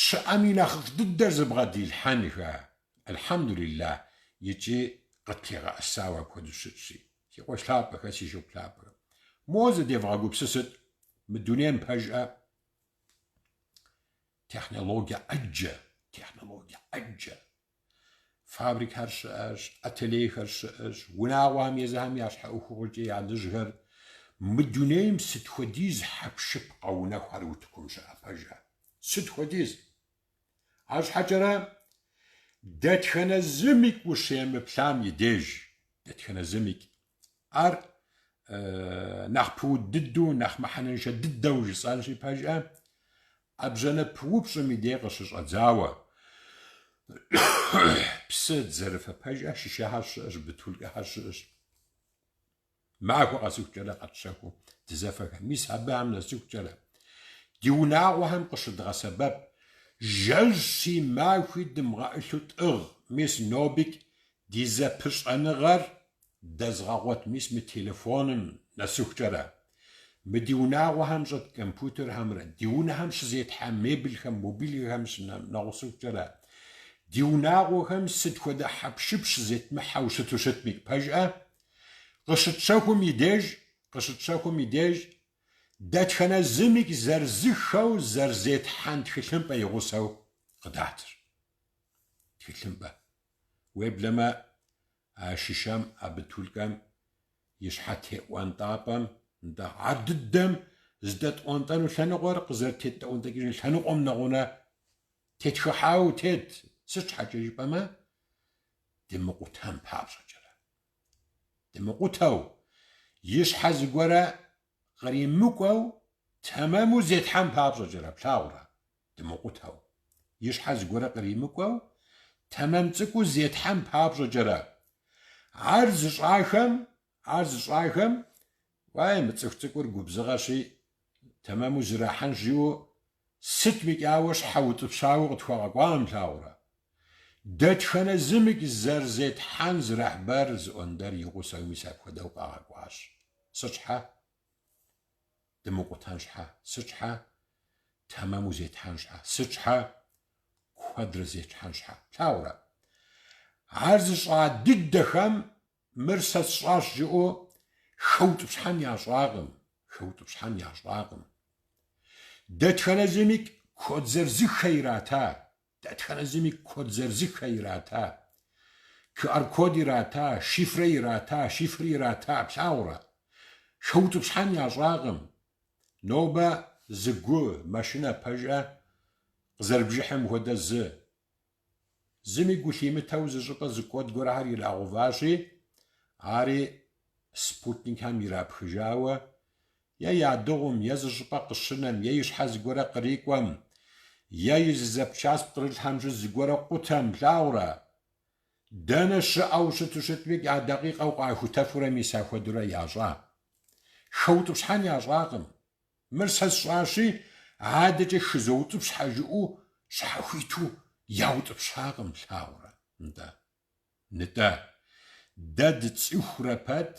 щыӏэм и нэхъыфӏ дыдэр зыбгъэдилъхьэнхэ, Альхьэмдулиллах, икӏи къытлъигъэӏэсауэ апхуэдэу щытщи. Си къуэш лъапӏэхэ, си шыпхъу лъапӏэхэ. Мо зыдевгъэгупсысыт, мы дунейм пэжӏэ технологие ӏэджэ, технологие ӏэджэ. Фабрикхэр щыӏэщ, ательехэр щыӏэщ, унагъуэхэм езыхэм я щхьэ ӏуэхугъуэкӏэ ялэжьхэр. Мы дунейм сыт хуэдиз хьэпшып къэунэхухэр утыкум щыӏэ пэжа? Сыт хуэдиз? Арщхьэкӏэрэ дэтхэнэ зымикӏ ущемыплъам и деж, дэтхэнэ зымикӏ, ар нэхъ пуд дыдэу, нэхъ мыхьэнэншэ дыдэу жысӏэнщи пэжӏэ, ӏэбжьанэ пыупщӏым и дей къыщыщӏэдзауэ, псы дызэрыфэ пэжӏэ шышэхэр щыӏэщ, бытулкӏэхэр щыӏэщ. Махуэ къэсыхукӏэрэ къэтщэхуу дызэфэхэр. Мис абыхэм нэсыхукӏэрэ ди унагъуэхэм къыщыдгъэсэбэп жэщи махуи дымыгъэӏылъу тӏыгъ, мис нобикӏ ди зэпыщӏэныгъэр дэзгъэгъуэт мис мы телефоным нэсыхукӏэрэ. Мы ди унагъуэхэм щӏэт компьютерхэмрэ ди унэхэм щызетхьэ мебелхэм, мобилхэм нэгъусыхукӏэрэ. Ди унагъуэхэм сыт хуэдэ хьэпшып щызетмыхьэу щыту щытми, пэжӏэ? Къыщытщэхум и деж, къыщытщэхум и деж дэтхэнэ зымикӏ зэрызыххэу зэрызетхьэн тхылъымпӏэ и гъусэу къыдатыр. Тхылъымпӏэ. Уеблэмэ, а шышэм, а бытулкэм и щхьэ теӏуэнтӏапӏэм, нтӏэ, ар дыдэм зыдэтӏуэнтӏэну лъэныкъуэр къызэрытетӏуэнтӏэкӏыжын лъэныкъуэм нэгъунэ тетхыхьауэ тет, сыт щхьэкӏэ жыпӏэмэ, дымыкъутэн папщӏэкӏэрэ. Дымыкъутэу, и щхьэ зыгуэрэ къримыкӏуэу тэмэму зетхьэн папщӏэкӏэрэ, плъагъурэ? Дымыкъутэу, и щхьэ зыгуэрэ къримыкӏуэу тэмэм цӏыкӏуу зетхьэн папщӏэкӏэрэ. Ар зыщӏахэм, ар зыщӏахэм, уай, мы цӏыху цӏыкӏур губзыгъэщи, тэмэму зрахьэнщ жиӏэу сытмикӏ ауэ щхьэ утӏыпщауэ къытхуагъэкӏуакъым, плъагъурэ? Дэтхэнэ зымикӏ зэрызетхьэн зы рэхьбэр зы ӏуэндэр и гъусэу мис апхуэдэу къагъэкӏуащ. Сыт щхьэ? Дымыкъутэн щхьэ? Сыт щхьэ? Тэмэму зетхьэн щхьэ? Сыт щхьэ? Куэдрэ зетхьэн щхьэ? Плъагъурэ? Ар зыщӏа дыдэхэм мыр сэ сщӏащ жыӏэу хэутӏыпщхьэн ящӏакъым, хэутӏыпщхьэн ящӏакъым. Дэтхэнэ зымикӏ код зэрызыххэ ирата, Дэтхэнэ зыми код зэрызыххэ ирата, QR-код ирата, шифрэ ирата, шифр ирата, плъагъурэ? Хэутӏыпщхьэн ящӏакъым. Нобэ. зы гу машинэ пэжӏэ къызэрыбжыхьым хуэдэ зы. Зыми гу лъимытэу зы щӏыпӏэ зы код гуэрхэр ирагъэуващи, ари спутникхэм ирапхыжауэ, е ядыгъум, е зы щӏыпӏэ къыщынэм, е и щхьэ зыгуэрэ кърикӏуэм, е и зы запчасть пкърылъхьэм щыщ зыгуэрэ къутэм, плъагъурэ? Дэнэ щыӏэу щыту щытмикӏ, а дакъикъэу къахутэфурэ мис ахуэдурэ ящӏа. Хэутӏыпщхьэн ящӏакъым. Мыр сэ сщӏащи, адэкӏэ хызоутӏыпщхьэ жыӏэу щхьэхуиту яутӏыпщакъым, плъагъурэ? Нтӏэ. Нтӏэ. Дэ дыцӏыхурэ пэт,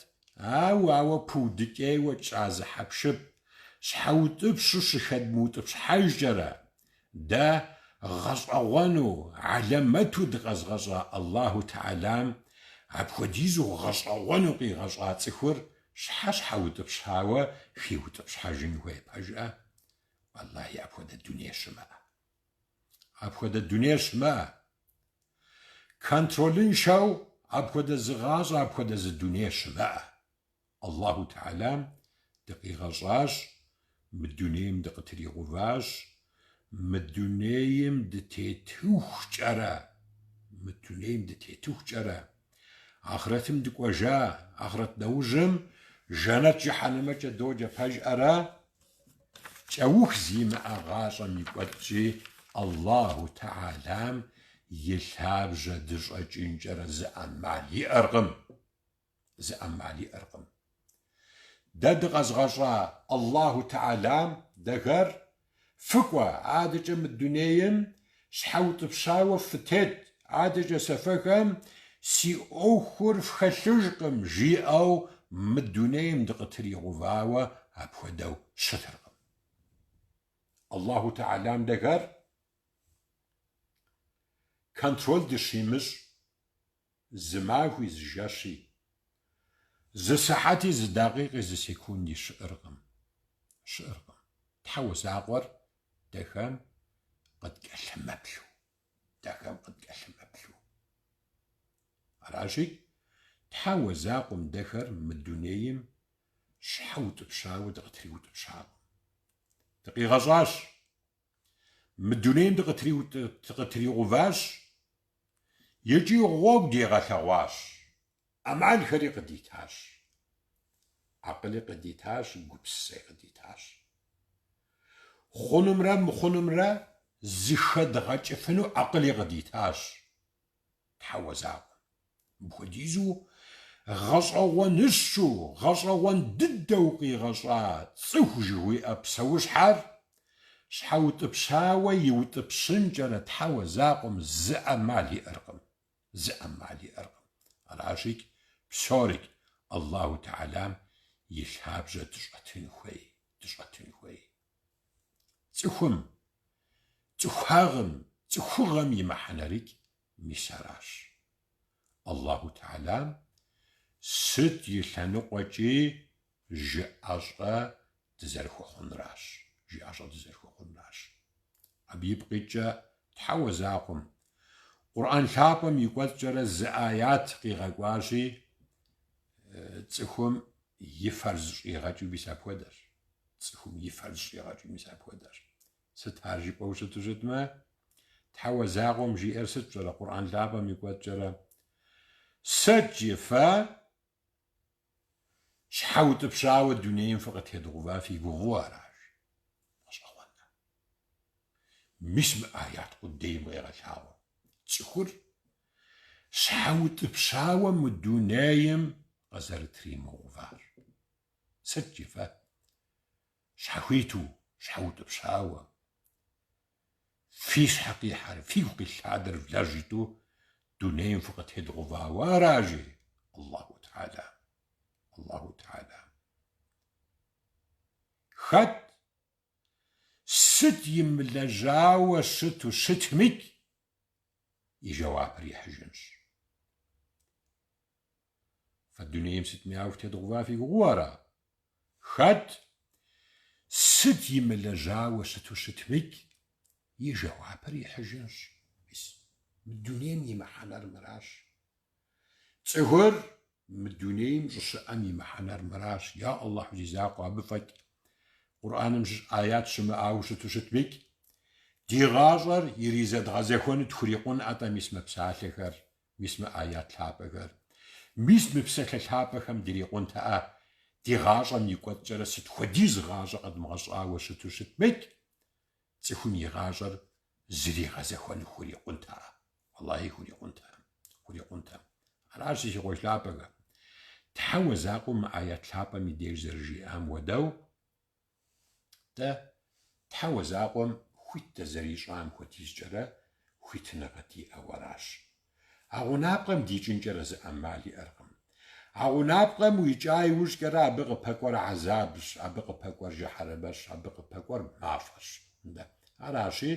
ауэ ауэ пыудыкӏейуэ тщӏа зы хьэпшып, щхьэутӏыпщу щыхэдмыутӏыпщхьэжкӏэрэ, дэ гъэщӏэгъуэну, хьэлэмэту дыкъэзгъэщӏа Аллаху Тэхьэлам апхуэдизу гъэщӏэгъуэну къигъэщӏа цӏыхур щхьэ щхьэутӏыпщауэ хиутӏыпщхьэжын хуей, пэжӏэ? Уэллахьи, апхуэдэ дуней щымыӏэ. Апхуэдэ дуней щымыӏэ. Контролыншэу апхуэдэ зы гъащӏэ, апхуэдэ зы дуней щымыӏэ. Аллаху Тэхьэлам дыкъигъэщӏащ, мы дунейм дыкъытригъэуващ, мы дунейм дытетыхукӏэрэ, мы дунейм дытетыхукӏэрэ, ахърэтым дыкӏуэжа, ахърэт нэужьым жэнэт жыхьэнэмэкӏэ доджэ пэжӏэрэ, кӏэух зимыӏэ гъащӏэм и кӏуэцӏкӏи Аллаху Тэхьэлам и лъабжьэ дыщӏэкӏынкӏэрэ зы ӏэмал иӏэркъым. Зы ӏэмал иӏэркъым. Дэ дыкъэзгъэщӏа Аллаху Тэхьэлам дэхэр фыкӏуэ, адэкӏэ мы дунейм щхьэутӏыпщауэ фытет, адэкӏэ сэ фэхэм си ӏуэхур фхэлъыжкъым, жиӏэу мы дунейм дыкъытригъэувауэ апхуэдэу щытыркъым. Аллаху Тэхьэлам дэхэр контроль дыщимыщӏ Зы махуи, зы жэщи, зы сыхьэти, зы дакъикъи, зы секунди щыӏэркъым. Щыӏэркъым. Тхьэуэ закъуэр дэхэм къыткӏэлъымыплъу. Дэхэм къыткӏэлъымыплъу. Аращи, Тхьэуэ закъуэм дэхэр мы дунейм щхьэутӏыпщауэ дыкъытриутӏыпщакъым. Дыкъигъэщӏащ. Мы дунейм дыкъытригъэуващ икӏи гъуэгу дигъэлъэгъуащ, ӏэмалхэри къыдитащ, акъыли къыдитащ, гупсысэи къыдитащ. Хъунумрэ мыхъунумрэ зыхэдгъэкӏыфыну акъыли къыдитащ. Тхьэуэ закъуэм. Мыпхуэдизу гъэщӏэгъуэныщу, гъэщӏэгъуэн дыдэу къигъэщӏа цӏыху жыхуиӏэ псэущхьэр щхьэутӏыпщауэ иутӏыпщынкӏэрэ Тхьэуэ закъуэм зы ӏэмал иӏэркъым, зы ӏэмал иӏэркъым. Аращикӏ псорикӏ Аллаху Тэхьэлам и лъабжьэ дыщӏэтын хуей, дыщӏэтын хуей. Цӏыхум, цӏыхуагъым, цӏыхугъэм и мыхьэнэрикӏ мис аращ. Аллаху Тэхьэлам сыт и лъэныкъуэкӏи жыӏэщӏэ дызэрыхуэхъунращ, жыӏэщӏэ дызэрыхуэхъунращ. Абы ипкъ иткӏэ Тхьэуэ закъуэм Къурӏэн лъапӏэм и кӏуэцӏкӏэрэ зы аят къигъэкӏуащи, цӏыхум и фэр зыщӏигъэкӏыу мис апхуэдэщ. Цӏыхум и фэр зыщӏигъэкӏыу мис апхуэдэщ. Сыт ар жыпӏэу щыту щытмэ, Тхьэуэ закъуэм жиӏэр сыт пщӏэрэ Къурӏэн лъапӏэм и кӏуэцӏкӏэрэ? Сыт жи фэ щхьэутӏыпщауэ дунейм фыкъытедгъува фи гугъэу ара жи? Гъэщӏэгъуэнэ. Мис мы аят къудейм къегъэлъагъуэ. Цӏыхур щхьэутӏыпщауэ мы дунейм къызэрытримыгъувар. Сыт жи фэ щхьэхуиту, щхьэутӏыпщауэ, фи щхьэ къихьэр, фигу къилъадэр влэжь жытӏэу дунейм фыкъытедгъувауэ ара жи Аллаху Тэхьэла. Аллаху Тэхьэла. Хэт сыт имылэжьауэ щыту щытмикӏ, и жэуапыр ихьыжынщ. Фэ дунейм сытми ауэ фытедгъува фи гугъэу ара? Хэт сыт имылэжьауэ щыту щытмикӏ, и жэуапыр ихьыжынщ. Мис мы дунейм и мыхьэнэр мыращ. Цӏыхур мы дунейм щӏыщыӏэм и мыхьэнэр мыращ. Я Аллахьу зи закъуэ, абы фӏэкӏ. Къурӏэным щыщ аят щымыӏауэ щыту щытмикӏ, ди гъащӏэр иризэдгъэзэхуэну тхурикъунӏэ-тӏэ мис мы псалъэхэр, мис мы аят лъапӏэхэр. Мис мы псалъэ лъапӏэхэм дирикъунтэӏэ, ди гъащӏэм и кӏуэцӏкӏэрэ сыт хуэдиз гъащӏэ къэдмыгъэщӏауэ щыту щытмикӏ, цӏыхум и гъащӏэр зригъэзэхуэну хурикъунтэӏэ. Уэллахьи хурикъунтэӏым, хурикъунтэӏым. Аращ, си къуэш лъапӏэхэ. Тхьэуэ закъуэу мы аят лъапӏэм и деж зэрыжиӏам хуэдэу, дэ Тхьэуэ закъуэм хуит дызэрищӏам хуэдизкӏэрэ хуитыныгъэ диӏэу аращ. А гъунапкъэм дикӏынкӏэрэ зы ӏэмал иӏэркъым. А гъунапкъэм уикӏа иужькӏэрэ абы къыпэкӏуэр гьэзабщ, абы къыпэкӏуэр жыхьэрэмэщ, абы къыпэкӏуэр мафӏэщ. Нтӏэ, аращи,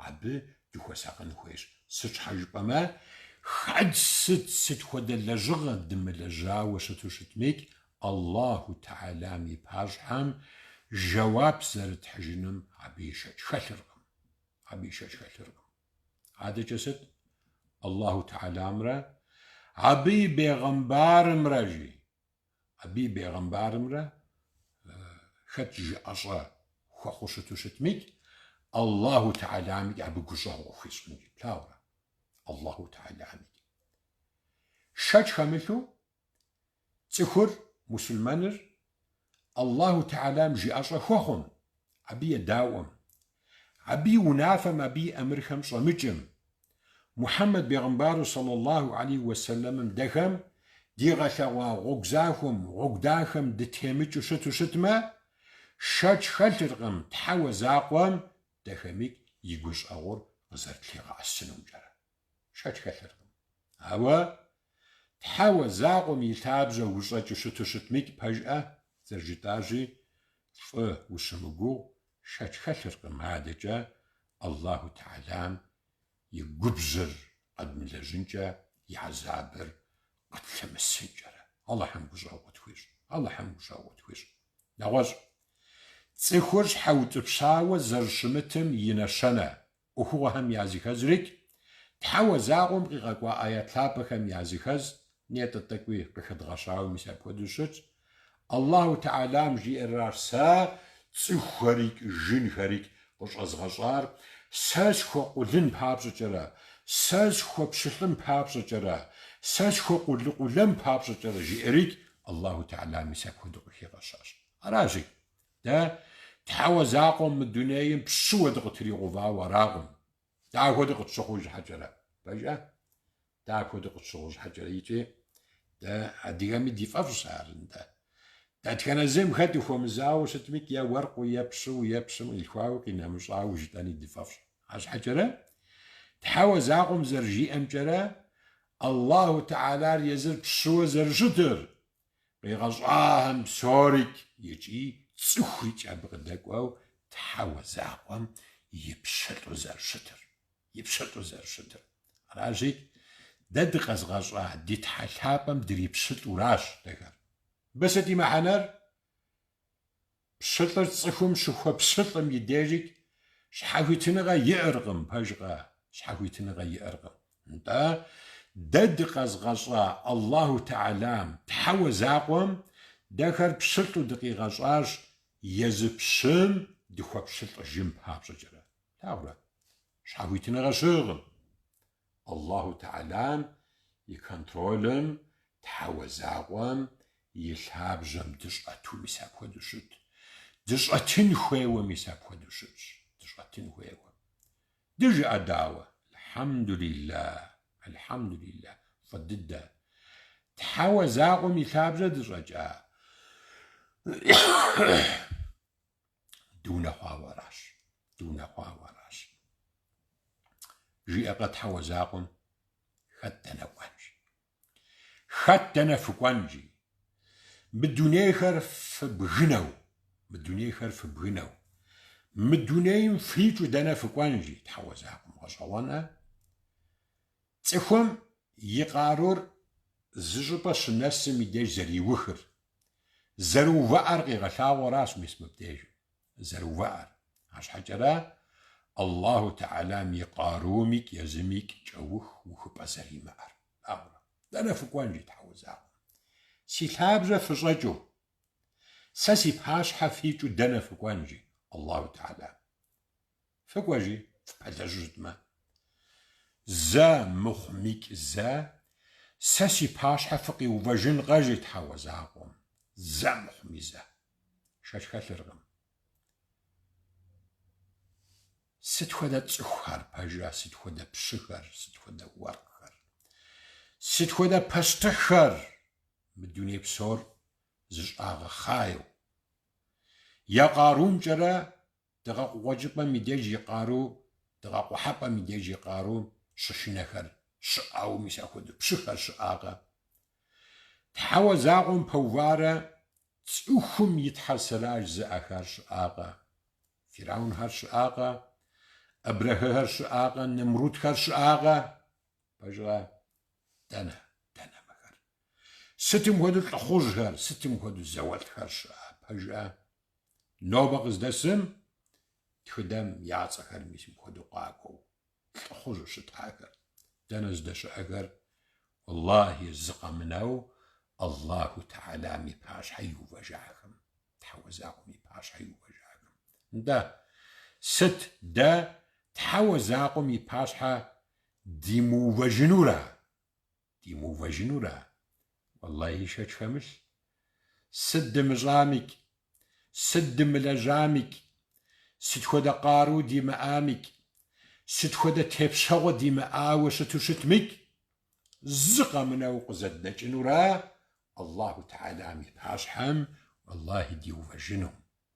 абы дыхуэсакъын хуейщ. Сыт щхьэ жыпӏэмэ, хэт сыт сыт хуэдэ лэжьыгъэ дымылэжьауэ щыту щытмикӏ, Аллаху Тэхьэлам и пащхьэм жэуап зэрытхьыжынум абы и шэч хэлъыркъым. Абы и шэч хэлъыркъым. Адэкӏэ сыт? Аллаху Тэхьэламрэ абы и бегъымбарымрэ, жи. Абы и бегъымбарымрэ хэт жыӏэщӏэ хуэхъуу щыту щытмикӏ, Аллаху Тэхьэламикӏ абы гущӏэгъу къыхуищӏын, жи. Плъагъурэ? Аллаху Тэхьэламикӏ. Шэч хэмылъу, Цӏыхур, мусульмэныр, Аллаху Тэхьэлам жыӏэщӏэ хуэхъум, абы едаӏуэм, абы и унафэм, абы и ӏэмырхэм щӏэмыкӏым, Мухьэммэд бегъымбару сэллаллаху алейхи уэсэлэмым дэхэм дигъэлъэгъуа гъуэгу захуэм, гъуэгу дахэм дытемыкӏыу щыту щытмэ, шэч хэлъыркъым Тхьэуэ закъуэм дэхэмикӏ и гущӏэгъур къызэрытлъигъэӏэсынумкӏэрэ. Шэч хэлъыркъым. Ауэ Тхьэуэ закъуэм и лъабжьэ ущӏэкӏыу щыту щытмикӏ пэжӏэ, зэрыжытӏащи, фӏы ущымыгугъ, шэч хэлъыркъым адэкӏэ Аллаху Тэхьэлам и губжьыр къэдмылэжьынкӏэ, и хьэзабыр къытлъымысынкӏэрэ. Алыхьым гущӏэгъу къытхуищӏ. Алыхьым гущӏэгъу къытхуищӏ. Нэгъуэщӏ, цӏыхур щхьэутӏыпщауэ зэрыщымытым и нэщэнэ. ӏуэхугъуэхэм языхэзрикӏ, Тхьэуэ закъуэм къигъэкӏуа аят лъапӏэхэм языхэз, нетӏэ тӏэкӏуи къыхэдгъэщауэ мис апхуэдэу щытщ, Аллаху Тэхьэлам жиӏэращ, Сэ цӏыхухэрикӏ, жынхэрикӏ къыщӏэзгъэщӏар сэ схуэкъулын папщӏэкӏэрэ, сэ схуэпщылӏын папщӏэкӏэрэ, сэ схуэкъулыкъулэн папщӏэкӏэрэ, жиӏэрикӏ Аллаху Тэхьэлам мис апхуэдэу къыхигъэщащ. Аращи, Дэ Тхьэуэ закъуэм мы дунейм пщыуэ дыкъытригъэувауэ аракъым. Дэ апхуэдэ къытщыхъуж щхьэкӏэрэ. Пэжӏэ? Дэ апхуэдэ къытщыхъуж щхьэкӏэрэ икӏи дэ адыгэми ди фӏэфӏщ ар, нтӏэ. Дэтхэнэ зым хэт ухуэмызауэ щытмикӏ е уэркъыу, е пщыу, е пщым къилъхуауэ, къинэмыщӏауэ жытӏэни ди фӏэфӏщ. Арщхьэкӏэрэ, Тхьэуэ закъуэм зэрыжиӏэмкӏэрэ, Аллаху Тэхьэлар езыр пщыуэ зэрыщытыр, Къигъэщӏахэм псорикӏ икӏи цӏыхурикӏ абы къыдэкӏуэу Тхьэуэ закъуэм и пщылӏу зэрыщытыр, и пщылӏу зэрыщытыр. Аращи, дэ дыкъэзгъэщӏа ди Тхьэ лъапӏэм дрипщылӏуращ дэхэр. Мыбы сыт и мыхьэнэр? Пщылӏыр цӏыхум щыхуэпщылӏым и дежикӏ щхьэхуитыныгъэ иӏэркъым, пэжкъэ? Щхьэхуитыныгъэ иӏэркъым. Нтӏэ, дэ дыкъэзгъэщӏа Аллаху Тэхьэлам, Тхьэуэ закъуэм, дэхэр пщылӏу дыкъигъэщӏащ езы пщым дыхуэпщылӏыжын папщӏэкӏэрэ. Плъагъурэ? Щхьэхуитыныгъэ щыӏэкъым. Аллаху Тэхьэлам и контролым, Тхьэуэ закъуэм и лъабжьэм дыщӏэту мис апхуэдэу щыт. Дыщӏэтын хуейуэ мис апхуэдэу щытщ. Дыщӏэтын хуейуэ. Дыжыӏэдауэ. Алхьэмдулилла, алхьэмдулилла, фӏы дыдэ. Тхьэуэ закъуэм и лъабжьэ дыщӏэкӏа? Дыунэхъуауэ аращ. Дыунэхъуауэ аращ. Жиӏэкъэ Тхьэуэ закъуэм, хэт дэнэ кӏуэн жи. Хэт дэнэ фыкӏуэн жи. Мы дунейхэр фыбгынэу, мы дунейхэр фыбгынэу, мы дунейм фикӏыу дэнэ фыкӏуэн жи Тхьэуэ закъуэм гъэщӏэгъуэнэ. Цӏыхум и къарур зы щӏыпӏэ щынэсым и деж зэриухыр, зэрыувыӏэр къигъэлъагъуэращ мис мыбдежым. Зэрыувыӏэр. Арщхьэкӏэрэ Аллаху Тэхьэлам и къарумикӏ езымикӏ кӏэух ухыпӏэ зэримыӏэр. Плъагъурэ? Дэнэ фыкӏуэн, жи Тхьэуэ закъуэм. Си лъабжьэ фыщӏэкӏыу. Сэ си пащхьэ фикӏыу дэнэ фыкӏуэн, жи Аллаху Тэхьэлам. Фыкӏуэ, жи, фыпэлъэщу щытмэ. Зэ мыхъумикӏ зэ, сэ си пащхьэ фыкъиувэжынкъэ, жи Тхьэуэ закъуэм. Зэ мыхъуми зэ. Шэч хэлъыркъым. Сыт хуэдэ цӏыхухэр пэжа, сыт хуэдэ пщыхэр, сыт хуэдэ уэркъхэр, сыт хуэдэ пащтыхьхэр мы дуней псор зыщӏагъэхъаеу. Я къарумкӏэрэ дыгъэ къыкъуэкӏыпӏэм и деж и къару, дыгъэ къухьэпӏэм и деж и къару щышынэхэр щыӏауэ, мис апхуэдэу пщыхэр щыӏакъэ. Тхьэуэ закъуэм пэуварэ цӏыхум и тхьэр сэра жызыӏэхэр щыӏакъэ. Фираунхэр щыӏакъэ, Абрэхэхэр щыӏакъэ, Нэмрутхэр щыӏакъэ. Пэжыгъэ? Дэнэ, дэнэ мыхэр? Сытым хуэдэу лӏыхъужьхэр, сытым хуэдэу зауэлӏхэр щыӏа, пэжыӏэ? Нобэ къыздэсым тхыдэм я цӏэхэр мис мыпхуэдэу къакӏуэу лӏыхъужьу щытахэр. Дэнэ здэщыӏэхэр? Уэллахи, зы къэмынэу Аллаху Тэхьэлам и пащхьэ иувэжахэм, Тхьэуэ закъуэм и пащхьэ иувэжахэм. Нтӏэ, сыт дэ Тхьэуэ закъуэм и пащхьэ димыувэжынура? Димыувэжынура? Уэллахи, шэч хэмылъ. Сыт дымыщӏамикӏ, сыт дымылэжьамикӏ, сыт хуэдэ къару димыӏамикӏ, сыт хуэдэ тепщэгъуэ димыӏауэ щыту щытмикӏ, зы къэмынэу къызэднэкӏынура Аллаху Тэхьэлам и пащхьэм уэллахи диувэжыну.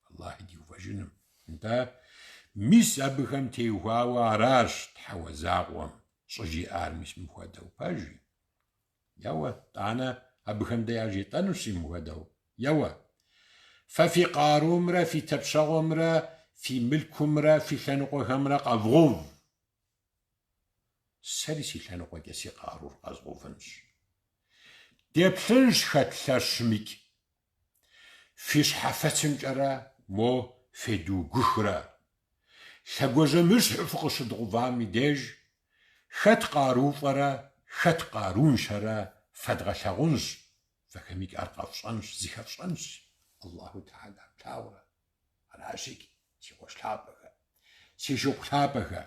Уэллахи диувэжыну. Нтӏэ, мис абыхэм теухуауэ аращ Тхьэуэ закъуэм щӏыжиӏар мис мыпхуэдэу, пэжи? Еуэ, тӏанэ абыхэм дэ яжетӏэнущ мыпхуэдэу. Еуэ, фэ фи къарумрэ фи тепщэгъуэмрэ фи мылъкумрэ фи лъэныкъуэхэмрэ къэвгъув. Сэри си лъэныкъуэкӏэ си къарур къэзгъувынщ. Деплъынщ хэт лъэщмикӏ. Фи щхьэфэцымкӏэрэ мо федугухрэ. Лъэгуажьэмыщхьу фыкъыщыдгъувам и деж, хэт къаруфӏэрэ хэт къаруншэрэ фэдгъэлъагъунщ, фэхэмикӏ ар къэфщӏэнщ, зыхэфщӏэнщ, Аллаху Тэхьэлам плъагъурэ. Аращикӏ, си къуэш лъапӏэхэ, си шыпхъу лъапӏэхэ,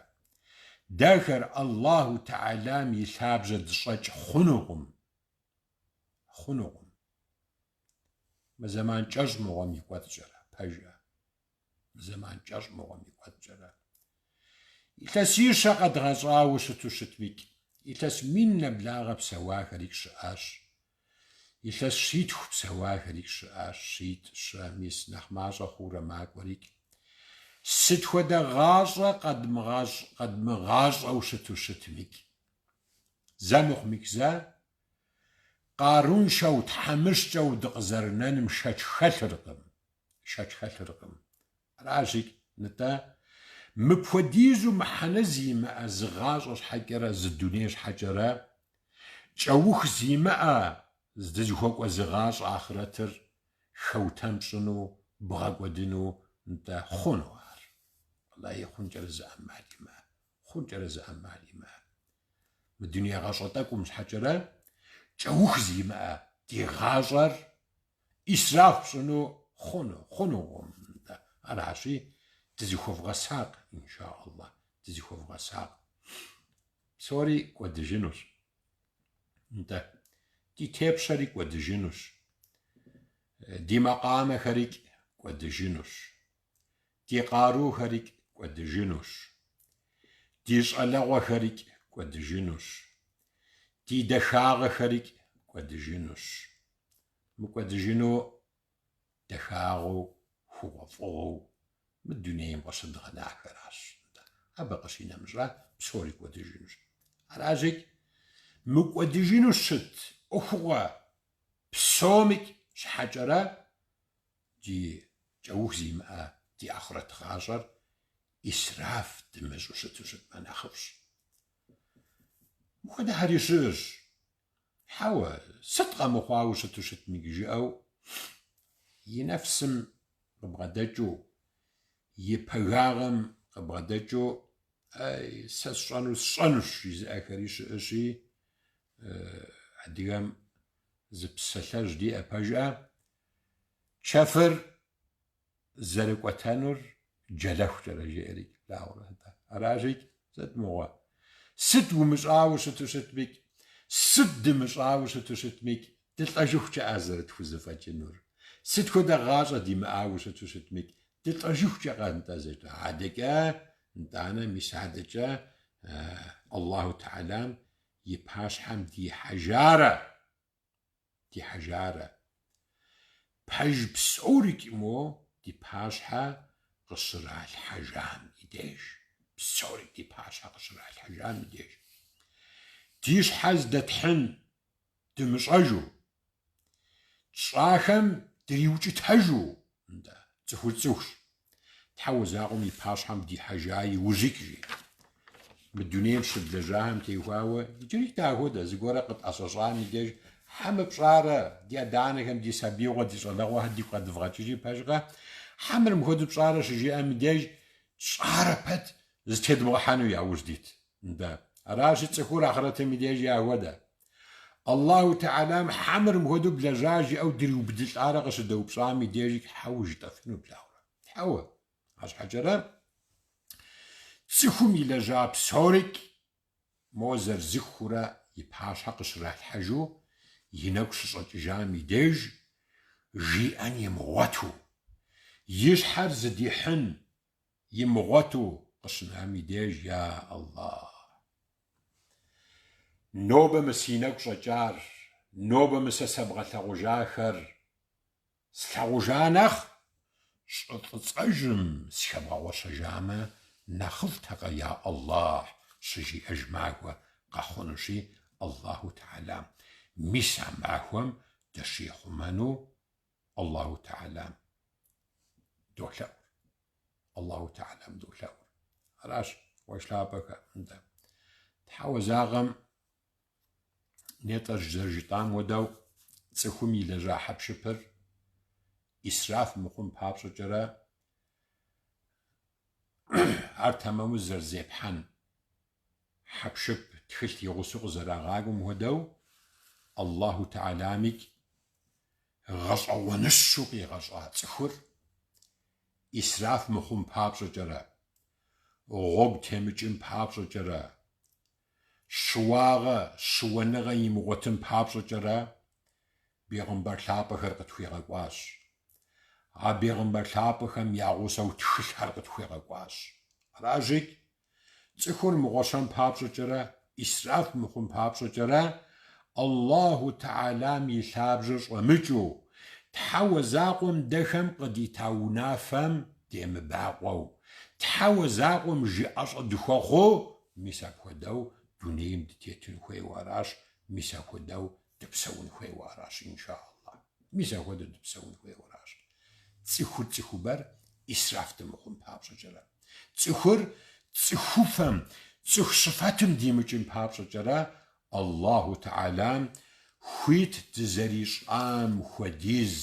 дэхэр Аллаху Тэхьэлам и лъабжьэ дыщӏэкӏ хъунукъым. Хъунукъым. Мы зэман кӏэщӏ мыгъуэм и кӏуэцӏкӏэрэ, пэжа? Мы зэман кӏэщӏ мыгъуэм и кӏуэцӏкӏэрэ. Илъэсищэ къэдгъэщӏауэ щыту щытмикӏ, илъэс мин нэблагъэ псэуахэрикӏ щыӏащ. Илъэс щитху псэуахэрикӏ щыӏащ, щитӏ, щэ, мис нэхъ мащӏэ хъуурэ макӏуэрикӏ. Сыт хуэдэ гъащӏэ къэдмыгъащӏэу щыту щытмикӏ. Зэ мыхъумикӏ зэ, къаруншэу, тхьэмыщкӏэу дыкъызэрынэным шэч хэлъыркъым, шэч хэлъыркъым. Аращикӏ, нтӏэ, мыпхуэдизу мыхьэнэ зимыӏэ зы гъащӏэ щхьэкӏэрэ, зы дуней щхьэкӏэрэ, кӏэух зимыӏэ дызыхуэкӏуэ зы гъащӏэ ахърэтыр хэутэн пщӏыну, бгъэкӏуэдыну, нтӏэ, хъуну ар? Уэлэхьи, хъункӏэрэ зы ӏэмал имыӏэ. Хъункӏэрэ зы ӏэмал имыӏэ. Мы дуней гъащӏэ тӏэкӏум щхьэкӏэрэ кӏэух зимыӏэ ди гъащӏэр исраф пщӏыну хъуну, хъунукъым. Аращи, дызыхуэвгъэсакъ, инша Аллах, дызыхуэвгъэсакъ. Псори кӏуэдыжынущ. Нтӏэ, ди тепщэри кӏуэдыжынущ. Ди макъамэхэрикӏ кӏуэдыжынущ. Ди къарухэри кӏуэдыжынущ. Ди щӏалэгъуэхэри кӏуэдыжынущ. Ди дахагъэхэри кӏуэдыжынущ. Мыкӏуэдыжыну дахагъэу, хъугъуэфӏыгъуэу мы дунейм къыщыдгъэнахэращ. Абы къыщинэмыщӏа псори кӏуэдыжынущ. Аращикӏ, мыкӏуэдыжыну щыт ӏуэхугъуэ псомикӏ щхьэкӏэрэ Ди кӏэух зимыӏэ ди ахърэт гъащӏэр исраф дымыщӏу щыту щытмэ нэхъыфӏщ. Мыпхуэдэхэри щыӏэщ. Хьэуэ, сыт къэмыхъуауэ щыту щытмикӏ жиӏэу, и нэфсым къыбгъэдэкӏыу, и пагагъэм къыбгъэдэкӏыу, эй, сэ сщӏэнур сщӏэнущ жызыӏэхэри щыӏэщи, адыгэм зы псалъэжь диӏэ пэжӏэ. Чэфыр зэрыкӏуэтэнур джэлэхукӏэрэ жеӏэрикӏ, плъагъурэ атӏэ. Аращикӏ, сыт мыгъуэ? Сыт умыщӏауэ щыту щытмикӏ, сыт дымыщӏауэ щыту щытмикӏ, дылӏэжыхукӏэ ар зэрытхузэфӏэкӏынур? Сыт хуэдэ гъащӏэ димыӏауэ щыту щытмикӏ, дылӏэжыхукӏэ нтӏэ зэкӏэ. Адэкӏэ, нтӏанэ, мис адэкӏэ Аллаху Тэхьэлам и пащхьэм дихьэжарэ. Дихьэжарэ. Пэж псорикӏ мо ди пащхьэ къыщралъхьэжам и деж. Псорикӏ ди пащхьэ къыщралъхьэжам и деж. Ди щхьэ здэтхьын дымыщӏэжу, тщӏахэм дриукӏытэжу, нтӏэ, цӏыхур цӏыхущ. Тхьэуэ закъуэм и пащхьэм дихьэжа иужьикӏ, жи. Мы дунейм щыдлэжьахэм теухуауэ иджыри дапхуэдэ, зыгуэрэ къытӏэщӏэщӏам и деж, хьэ мыр пщӏарэ, ди адэ-анэхэм, ди сабиигъуэ, ди щӏалэгъуэхэр дигу къэдывгъэкӏыжи, пэжкъэ? Хьэ мыр мыпхуэдэу пщӏарэ щыжиӏэм и деж, тщӏарэ пэт зытедмыгъэхьэну яужь дит. Нтӏэ, аращи, цӏыхур ахърэтым и дежи ахуэдэ. Аллаху Тэхьэлам хьэ мыр мыпхуэдэу блэжьа жиӏэу дриубыдылӏарэ къыщыдэупщӏам и дежи хьэуэ жытӏэфыну плъагъурэ? Хьэуэ. Арщхьэкӏэрэ цӏыхум илэжьа псорикӏ мо зэрызыхурэ и пащхьэ къыщралъхьэжу и нэгу щыщӏэкӏыжам и деж жиӏэн имыгъуэту, и щхьэр зыдихьын имыгъуэту къыщынам и деж, я Аллах! Нобэ мы си нэгу щӏэкӏар, нобэ мы сэ сэбгъэлъэгъужахэр слъэгъужа нэхъ, щӏы фӏыцӏэжьым сыхэбгъэгъуэщэжамэ нэхъыфӏтэкъэ, я Аллах, щыжиӏэж махуэ къэхъунущи, Аллаху Тэхьэлам мис а махуэм дыщихъумэну Аллаху Тэхьэлам долъэӏур. Аллаху Тэхьэлам долъэӏур. Аращ, къуэш лъапӏэхэ, нтӏэ. Тхьэуэ закъуэм нетӏэ зэрыжытӏам хуэдэу цӏыхум илэжьа хьэпшыпыр исраф мыхъун папщӏэкӏэрэ ар тэмэму зэрызепхьэн хьэпшып тхылъ и гъусэу къызэрагъакӏуэм хуэдэу, Аллаху Тэхьэламикӏ гъэщӏэгъуэныщэу къигъэщӏа цӏыхур исраф мыхъун папщӏэкӏэрэ, гъуэгу темыкӏын папщӏэкӏэрэ, щыуагъэ, щыуэныгъэ имыгъуэтын папщӏэкӏэрэ бегъымбар лъапӏэхэр къытхуигъэкӏуащ. А бегъымбар лъапӏэхэм я гъусэу тхылъхэр къытхуигъэкӏуащ. Аращикӏ, Цӏыхур мыгъуэщэн папщӏэкӏэрэ, исраф мыхъун папщӏэкӏэрэ, Аллаху Тэхьэлам и лъабжьэ щӏэмыкӏыу, Тхьэуэ закъуэм дэхэм къыдита унафэм демыбакъуэу, Тхьэуэ закъуэм жыӏэщӏэ дыхуэхъуу, мис апхуэдэу дунейм дытетын хуейуэ аращ, мис апхуэдэу дыпсэун хуейуэ аращ, инша Аллах. Мис апхуэдэу дыпсэун хуейуэ аращ. Цӏыхур цӏыхубэр исраф дымыхъун папщӏэкӏэрэ. Цӏыхур цӏыхуфэм, цӏыху щыфэтым димыкӏын папщӏэкӏэрэ, Аллаху Тэхьэлам хуит дызэрищӏам хуэдиз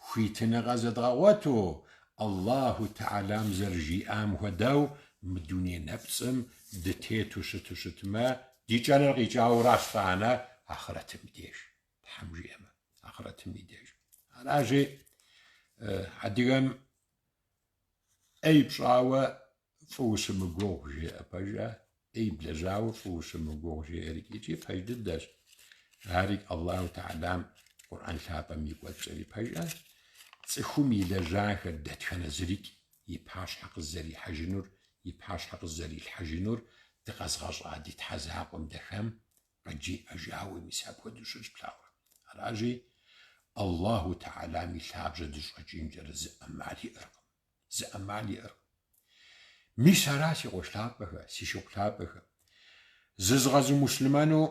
хуитыныгъэ зэдгъэгъуэту, Аллаху Тэхьэлам зэрыжиӏам хуэдэу мы дуней нэпцӏым дытету щыту щытмэ, ди кӏэныр къикӏауращ итӏанэ ахърэтым и деж. Тхьэм жиӏэмэ, ахърэтым и деж. Аращи, адыгэм ӏей пщӏауэ фӏы ущымыгугъ жеӏэ, пэжа? ӏей блэжьауэ фӏы ущымыгугъ жеӏэри икӏи пэж дыдэщ. Ари Аллаху Тэхьэлам Къурӏэн лъапӏэм и кӏуэцӏкӏэри пэжа? Цӏыхум илэжьахэр дэтхэнэ зырикӏ и пащхьэ къызэрихьэжынур, и пащхьэ къызэрилъхьэжынур дыкъэзгъэщӏа ди Тхьэ закъуэм дэхэм къыджиӏэжауэ мис апхуэдэу щытщ плъагъурэ. Аращи, Аллаху Тэхьэлам и лъабжьэ дыщӏэкӏынкӏэрэ зы ӏэмал иӏэркъым. Зы ӏэмал иӏэркъым. Мис ара си къуэш лъапӏэхэ, си шыпхъу лъапӏэхэ. Зызгъэзымуслъымэну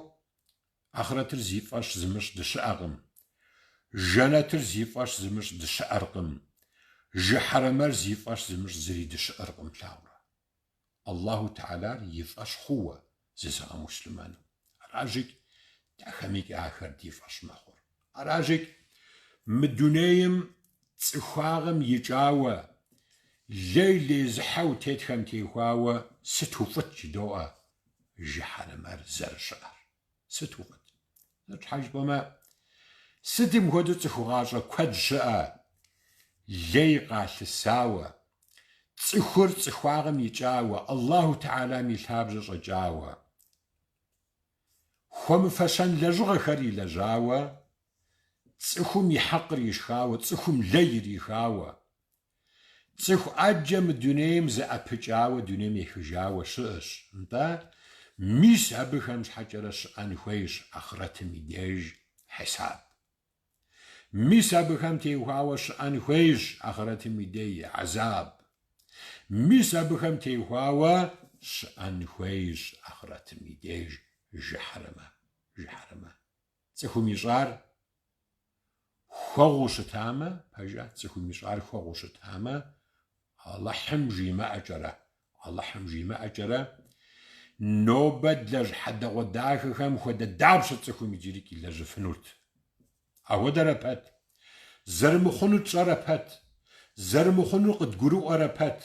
ахърэтыр зи фӏэщ зымыщӏ дыщыӏэкъым. Жэнэтыр зи фӏэщ зымыщӏ дыщыӏэркъым. Жыхьэрэмэр зи фӏэщ зымыщӏ зыри дыщыӏэркъым, плъагъурэ. Аллаху Тэхьэлар и фӏэщ хъууэ зызыгъэмуслъымэну. Аращикӏ, дэхэмикӏ ахэр ди фӏэщ мэхъур. Аращикӏ, мы дунейм цӏыхуагъэм икӏауэ, лей зезыхьэу тетхэм теухуауэ сыту фӏыт жыдоӏэ жыхьэрэмэр зэрыщыӏэр. Сыту фӏыт. Сыт щхьэ жыпӏэмэ, сытым хуэдэу цӏыхугъащӏэ куэд щыӏэ. лей къалъысауэ, цӏыхур цӏыхуагъэм икӏауэ, Аллаху Тэхьэлам и лъабжьэ щӏэкӏауэ, хуэмыфэщэн лэжьыгъэхэр илэжьауэ, цӏыхум и хьэкъыр ишхауэ, цӏыхум лей ирихауэ, цӏыху ӏэджэ мы дунейм зэӏэпыкӏауэ дунейм ехыжауэ щыӏэщ. Нтӏэ, мис абыхэм щхьэкӏэрэ щыӏэн хуейщ ахърэтым и деж хьисаб. Мис абыхэм теухуауэ щыӏэн хуейщ ахърэтым и дей гьэзаб. Мис абыхэм теухуауэ щыӏэн хуейщ ахърэтым и деж жыхьэрэмэ. Жыхьэрэмэ. Цӏыхум ищӏар хуэгъуу щытамэ, пэжа, цӏыхум ищӏар хуэгъуу щытамэ, Алыхьым жимыӏэкӏэрэ, Алыхьым жимыӏэкӏэрэ, нобэ длэжь хьэдэгъуэдахэхэм хуэдэ дапщэ цӏыхум иджырикӏ илэжьыфынут. Ахуэдэрэ пэт, зэрымыхъунур тщӏэрэ пэт, зэрымыхъунур къыдгурыӏуэрэ пэт,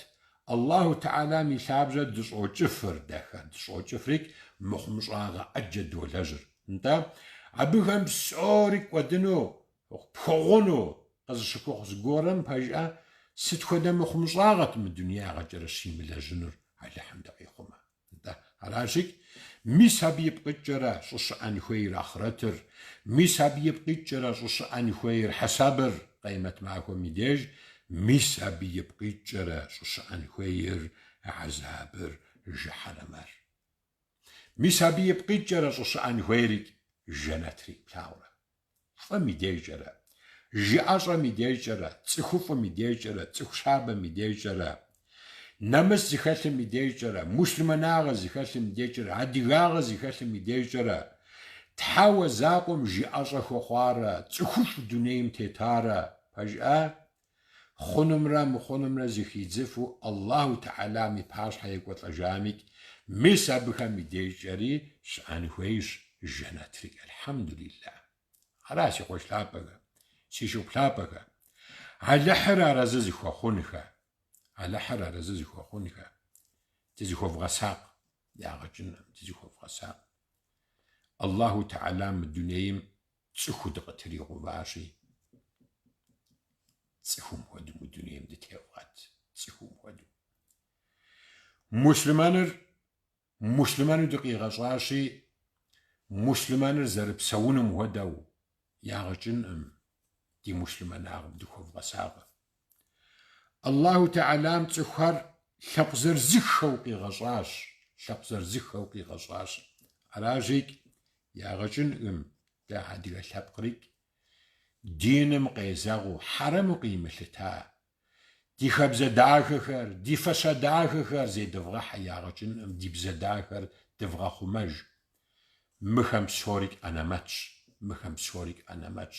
Аллаху Тэхьэлам и лъабжьэ дыщӏокӏыфыр дэхэр, дыщӏокӏыфрикӏ мыхъумыщӏагъэ ӏэджэ долэжьыр. Нтӏэ, абыхэм псори кӏуэдыну, пхуэгъуну къызыщыхухъу зыгуэрым, пэжӏэ, сыт хуэдэ мыхъумыщӏагъэт мы дунеягъэкӏэрэ щимылэжьынур Алыхьым дыкъихъумэ. Нтӏэ, аращикӏ, мис абы ипкъ иткӏэрэ щӏыщыӏэн хуейр ахърэтыр, мис абы ипкъ иткӏэрэ щӏыщыӏэн хуейр хьэсабыр къемэт махуэм и деж, мис абы ипкъ иткӏэрэ щӏыщыӏэн хуейр гьэзабыр жыхьэрэмэр. Мис абы ипкъ иткӏэрэ щӏыщыӏэн хуейрикӏ жэнэтрикӏ плъагъурэ. Фӏым и дежкӏэрэ, жыӏэщӏэм и дежкӏэрэ, цӏыхуфӏым и дежкӏэрэ, цӏыху щабэм и дежкӏэрэ, нэмыс зыхэлъым и дежкӏэрэ, муслъымэнагъэ зыхэлъым и дежкӏэрэ, адыгагъэ зыхэлъым и дежкӏэрэ, Тхьэуэ закъуэм жыӏэщӏэ хуэхъуарэ, цӏыхуфӏ дунейм тетарэ, пэжӏа? Хъунумрэ мыхъунумрэ зыхидзыфу Аллаху Тэхьэлам и пащхьэ екӏуэлӏэжамикӏ, мис абыхэм и дежкӏэри щыӏэн хуейщ жэнэтрикӏ. Алхьэмдулиллах. Ара, си къуэш лъапӏэхэ, си шыпхъу лъапӏэхэ, Алыхьыр арэзы зыхуэхъунхэ, Алыхьыр арэзы зыхуэхъунхэ, дызыхуэвгъэсакъ, ягъэ кӏынкъым, дызыхуэвгъэсакъ. Аллаху Тэхьэлам мы дунейм цӏыхуу дыкъытригъэуващи, цӏыхум хуэдэу мы дунейм дытевгъэт, цӏыхум хуэдэу. Муслъымэныр муслъымэну дыкъигъэщӏащи, муслъымэныр зэрыпсэунум хуэдэу ягъэ кӏынкъым ди муслъымэнагъым дыхуэвгъэсакъ. Аллаху Тэхьэлам цӏыхухэр лъэпкъ зырызыххэу къигъэщӏащ, лъэпкъ зырызыххэу къигъэщӏащ. Аращикӏ ягъэ кӏынкъым дэ адыгэ лъэпкърикӏ диным къезэгъыу, хьэрэму къимылъыта. Ди хабзэ дахэхэр, ди фащэ дахэхэр зедывгъэхьэ ягъэ кӏынкъым, ди бзэ дахэр дывгъэхъумэж. Мыхэм псорикӏ ӏэнэмэтщ, мыхэм псорикӏ ӏэнэмэтщ.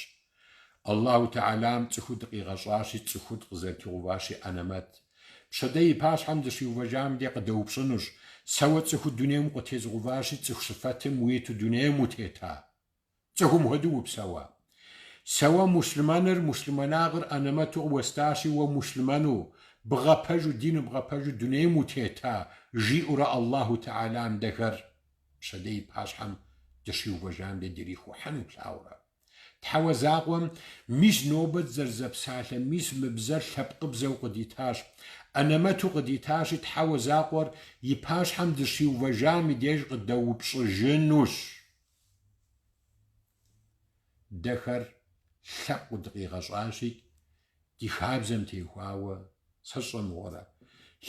Аллаху Тэхьэлам цӏыхуу дыкъигъэщӏащи, цӏыхуу дыкъызэрытигъэуващи ӏэнэмэт. Пщэдей и пащхьэм дыщиувэжам де къыдэупщӏынущ, Сэ уэ цӏыхуу дунейм укъытезгъэуващи, цӏыху сыфэтым уиту дунейм утета? Цӏыхум хуэдэу упсэуа? Сэ уэ муслъымэныр, муслъымэнагъыр ӏэнэмэту къыуэстащи, уэ муслъымэну, бгъэпэжу, диныр бгъэпэжу дунейм утета? жиӏэурэ Аллаху Тэхьэлам дэхэр пщэдей и пащхьэм дыщиувэжам де дырихухьыну плъагъурэ? Тхьэуэ закъуэм мис нобэ дызэрызэпсалъэ, мис мы бзэр лъэпкъыбзэу къыдитащ, ӏэнэмэту къыдитащи, Тхьэуэ закъуэр и пащхьэм дыщиувэжам и деж къыдэупщӏыжынущ. Дэхэр лъэпкъыу дыкъигъэщӏащи, ди хабзэм теухуауэ сэ сщӏэ мыгъуэрэ,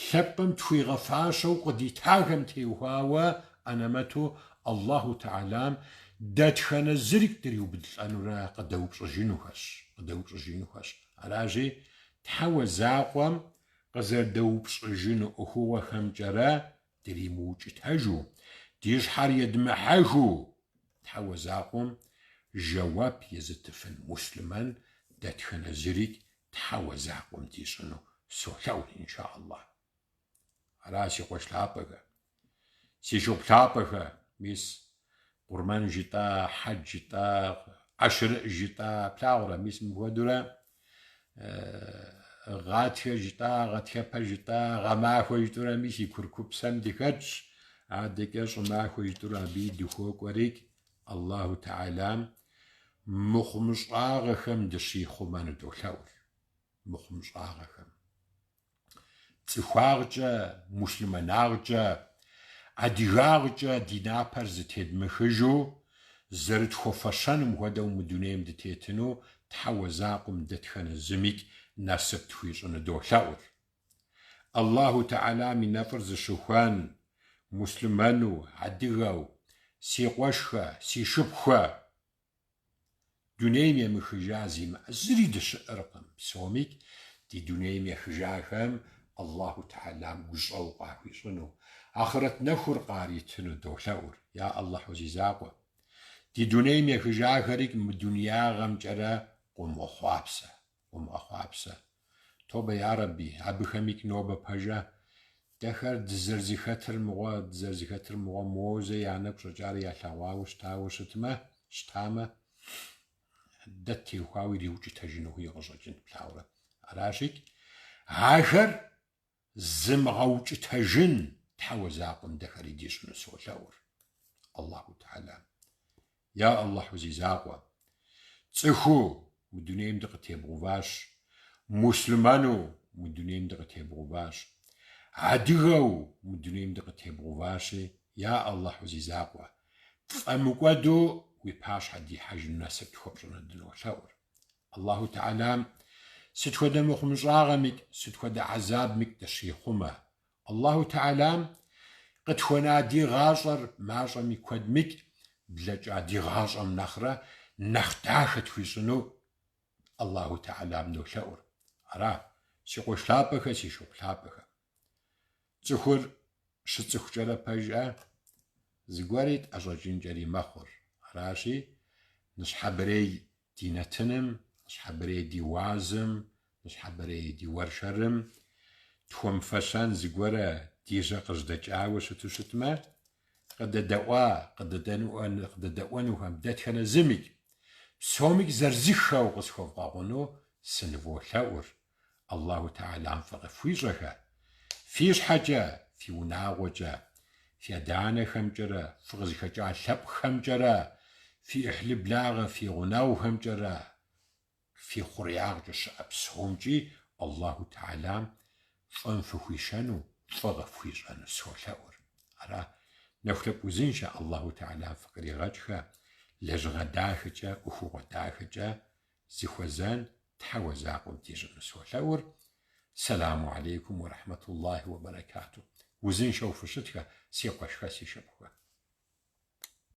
лъэпкъым тхуигъэфащэу къыдитахэм теухуауэ ӏэнэмэту Аллаху Тэхьэлам дэтхэнэ зырикӏ дриубыдылӏэнурэ къыдэупщӏыжынухэщ, къыдэупщӏыжынухэщ. Аращи, Тхьэуэ закъуэм къызэрыдэупщӏыжыну ӏуэхугъуэхэмкӏэрэ дримыукӏытэжу, ди щхьэр едмыхьэхыу, Тхьэуэ закъуэм жэуап езытыфын муслъымэн дэтхэнэ зырикӏ Тхьэуэ закъуэм дищӏыну солъэӏур, инша Аллах. Ара, си къуэш лъапӏэхэ, си шыпхъу лъапӏэхэ, мис къурмэн жытӏа, хьэдж жытӏа, ӏэщырыӏ жытӏа, плъагъурэ, мис мыпхуэдэурэ гъатхэ жытӏа, гъатхэпэ жытӏа, гъэмахуэ жытӏурэ мис и курыкупсэм дыхэтщ, адэкӏэ щӏымахуэ жытӏурэ абыи дыхуокӏуэрикӏ, Аллаху Тэхьэлам мыхъумыщӏагъэхэм дыщихъумэну долъэӏур. мыхъумыщӏагъэхэм. Цӏыхуагъкӏэ, муслъымэнагъкӏэ, адыгагъкӏэ ди напэр зытедмыхыжу, зэрытхуэфэщэным хуэдэу мы дунейм дытетыну Тхьэуэ закъуэм дэтхэнэ зымикӏ насып тхуищӏыну долъэӏур. Аллаху Тэӏалам и нэфӏыр зыщыхуэн, муслъымэну, адыгэу, си къуэшхэ, си шыпхъухэ, Дунейм емыхыжа зимыӏэ зыри дыщыӏэркъым. Псомикӏ ди дунейм ехыжахэм Аллаху Тэхьэлам гущӏэгъу къахуищӏыну, ахърэт нэхур къаритыну долъэӏур. Я Аллахьу зи закъуэ! Ди дунейм ехыжахэрикӏ мы дунеягъэмкӏэрэ къыумыгъэхъуапсэ, къыумыгъэхъуапсэ. Тобэ ярэби, абыхэмикӏ нобэ пэжэ, дэхэр дызэрызэхэтыр мыгъуэ, дызэрызэхэтыр мыгъуэ моуэ зэ я нэгу щӏэкӏарэ ялъэгъуауэ щытауэ щытмэ, щытамэ, дэ ттеухуауэ ириукӏытэжынухэуи къыщӏэкӏынт, плъагъурэ. Аращикӏ, ахэр зымыгъэукӏытэжын Тхьэуэ закъуэм дэхэри дищӏыну солъэӏур. Аллаху Тэхьэлам. Я Аллахьу зи закъуэ! Цӏыхуу мы дунейм дыкъытебгъуващ, муслъымэну мы дунейм дыкъытебгъуващ, адыгэу мы дунейм дыкъытебгъуващи, я Аллахьу зи закъуэ, тфӏэмыкӏуэду уи пащхьэ дихьэжыну насып тхуэпщӏыну дынолъэӏур. Аллаху Тэхьэлам сыт хуэдэ мыхъумыщӏагъэмикӏ, сыт хуэдэ гӏэзабмикӏ дыщихъумэ. Аллаху Тэхьэлам къытхуэна ди гъащӏэр мащӏэми куэдмикӏ, блэкӏа ди гъащӏэм нэхърэ нэхъ дахэ тхуищӏыну Аллаху Тэхьэлам долъэӏур. Ара, си къуэш лъапӏэхэ, си шыпхъу лъапӏэхэ. Цӏыхур щыцӏыхукӏэрэ пэжӏэ, зыгуэри тӏэщӏэкӏынкӏэри мэхъур. Аращи, ныщхьэбэрей ди нэтыным, ныщхьэбэрей ди уазым, ныщхьэбэрей ди уэршэрым тхуэмыфэщэн зыгуэрэ ди жьэ къыжьэдэкӏауэ щыту щытмэ, къыдэдэӏуа, къыдэдэӏуэнухэм дэтхэнэ зымикӏ, псомикӏ зырызыххэу къысхуэвгъэгъуну сыныволъэӏур. Аллаху Тэхьэлам фӏы къыфхуищӏэхэ, фи щхьэкӏэ, фи унагъуэкӏэ, фи адэ-анэхэмкӏэрэ, фыкъызыхэкӏа лъэпкъхэмкӏэрэ, фи ӏыхьлы благъэ, фи гъунэгъухэмкӏэрэ, фи хъуреягъкӏэ щыӏэ псомкӏи Аллаху Тэхьэлам фӏым фыхуишэну, фӏы къыфхуищӏэну солъэӏур. Ара, нэхулъэфӏ узыншэ Аллаху Тэхьэлам фыкъригъэкӏхэ, лэжьыгъэ дахэкӏэ, ӏуэхугъуэ дахэкӏэ зыхуэзэн Тхьэуэ закъуэм дищӏыну солъэӏур. Сэламу алейкум уэ рахьмэтуллахи уэ бэрэкату. Узыншэу фыщытхэ, си къуэшхэ, си шыпхъухэ.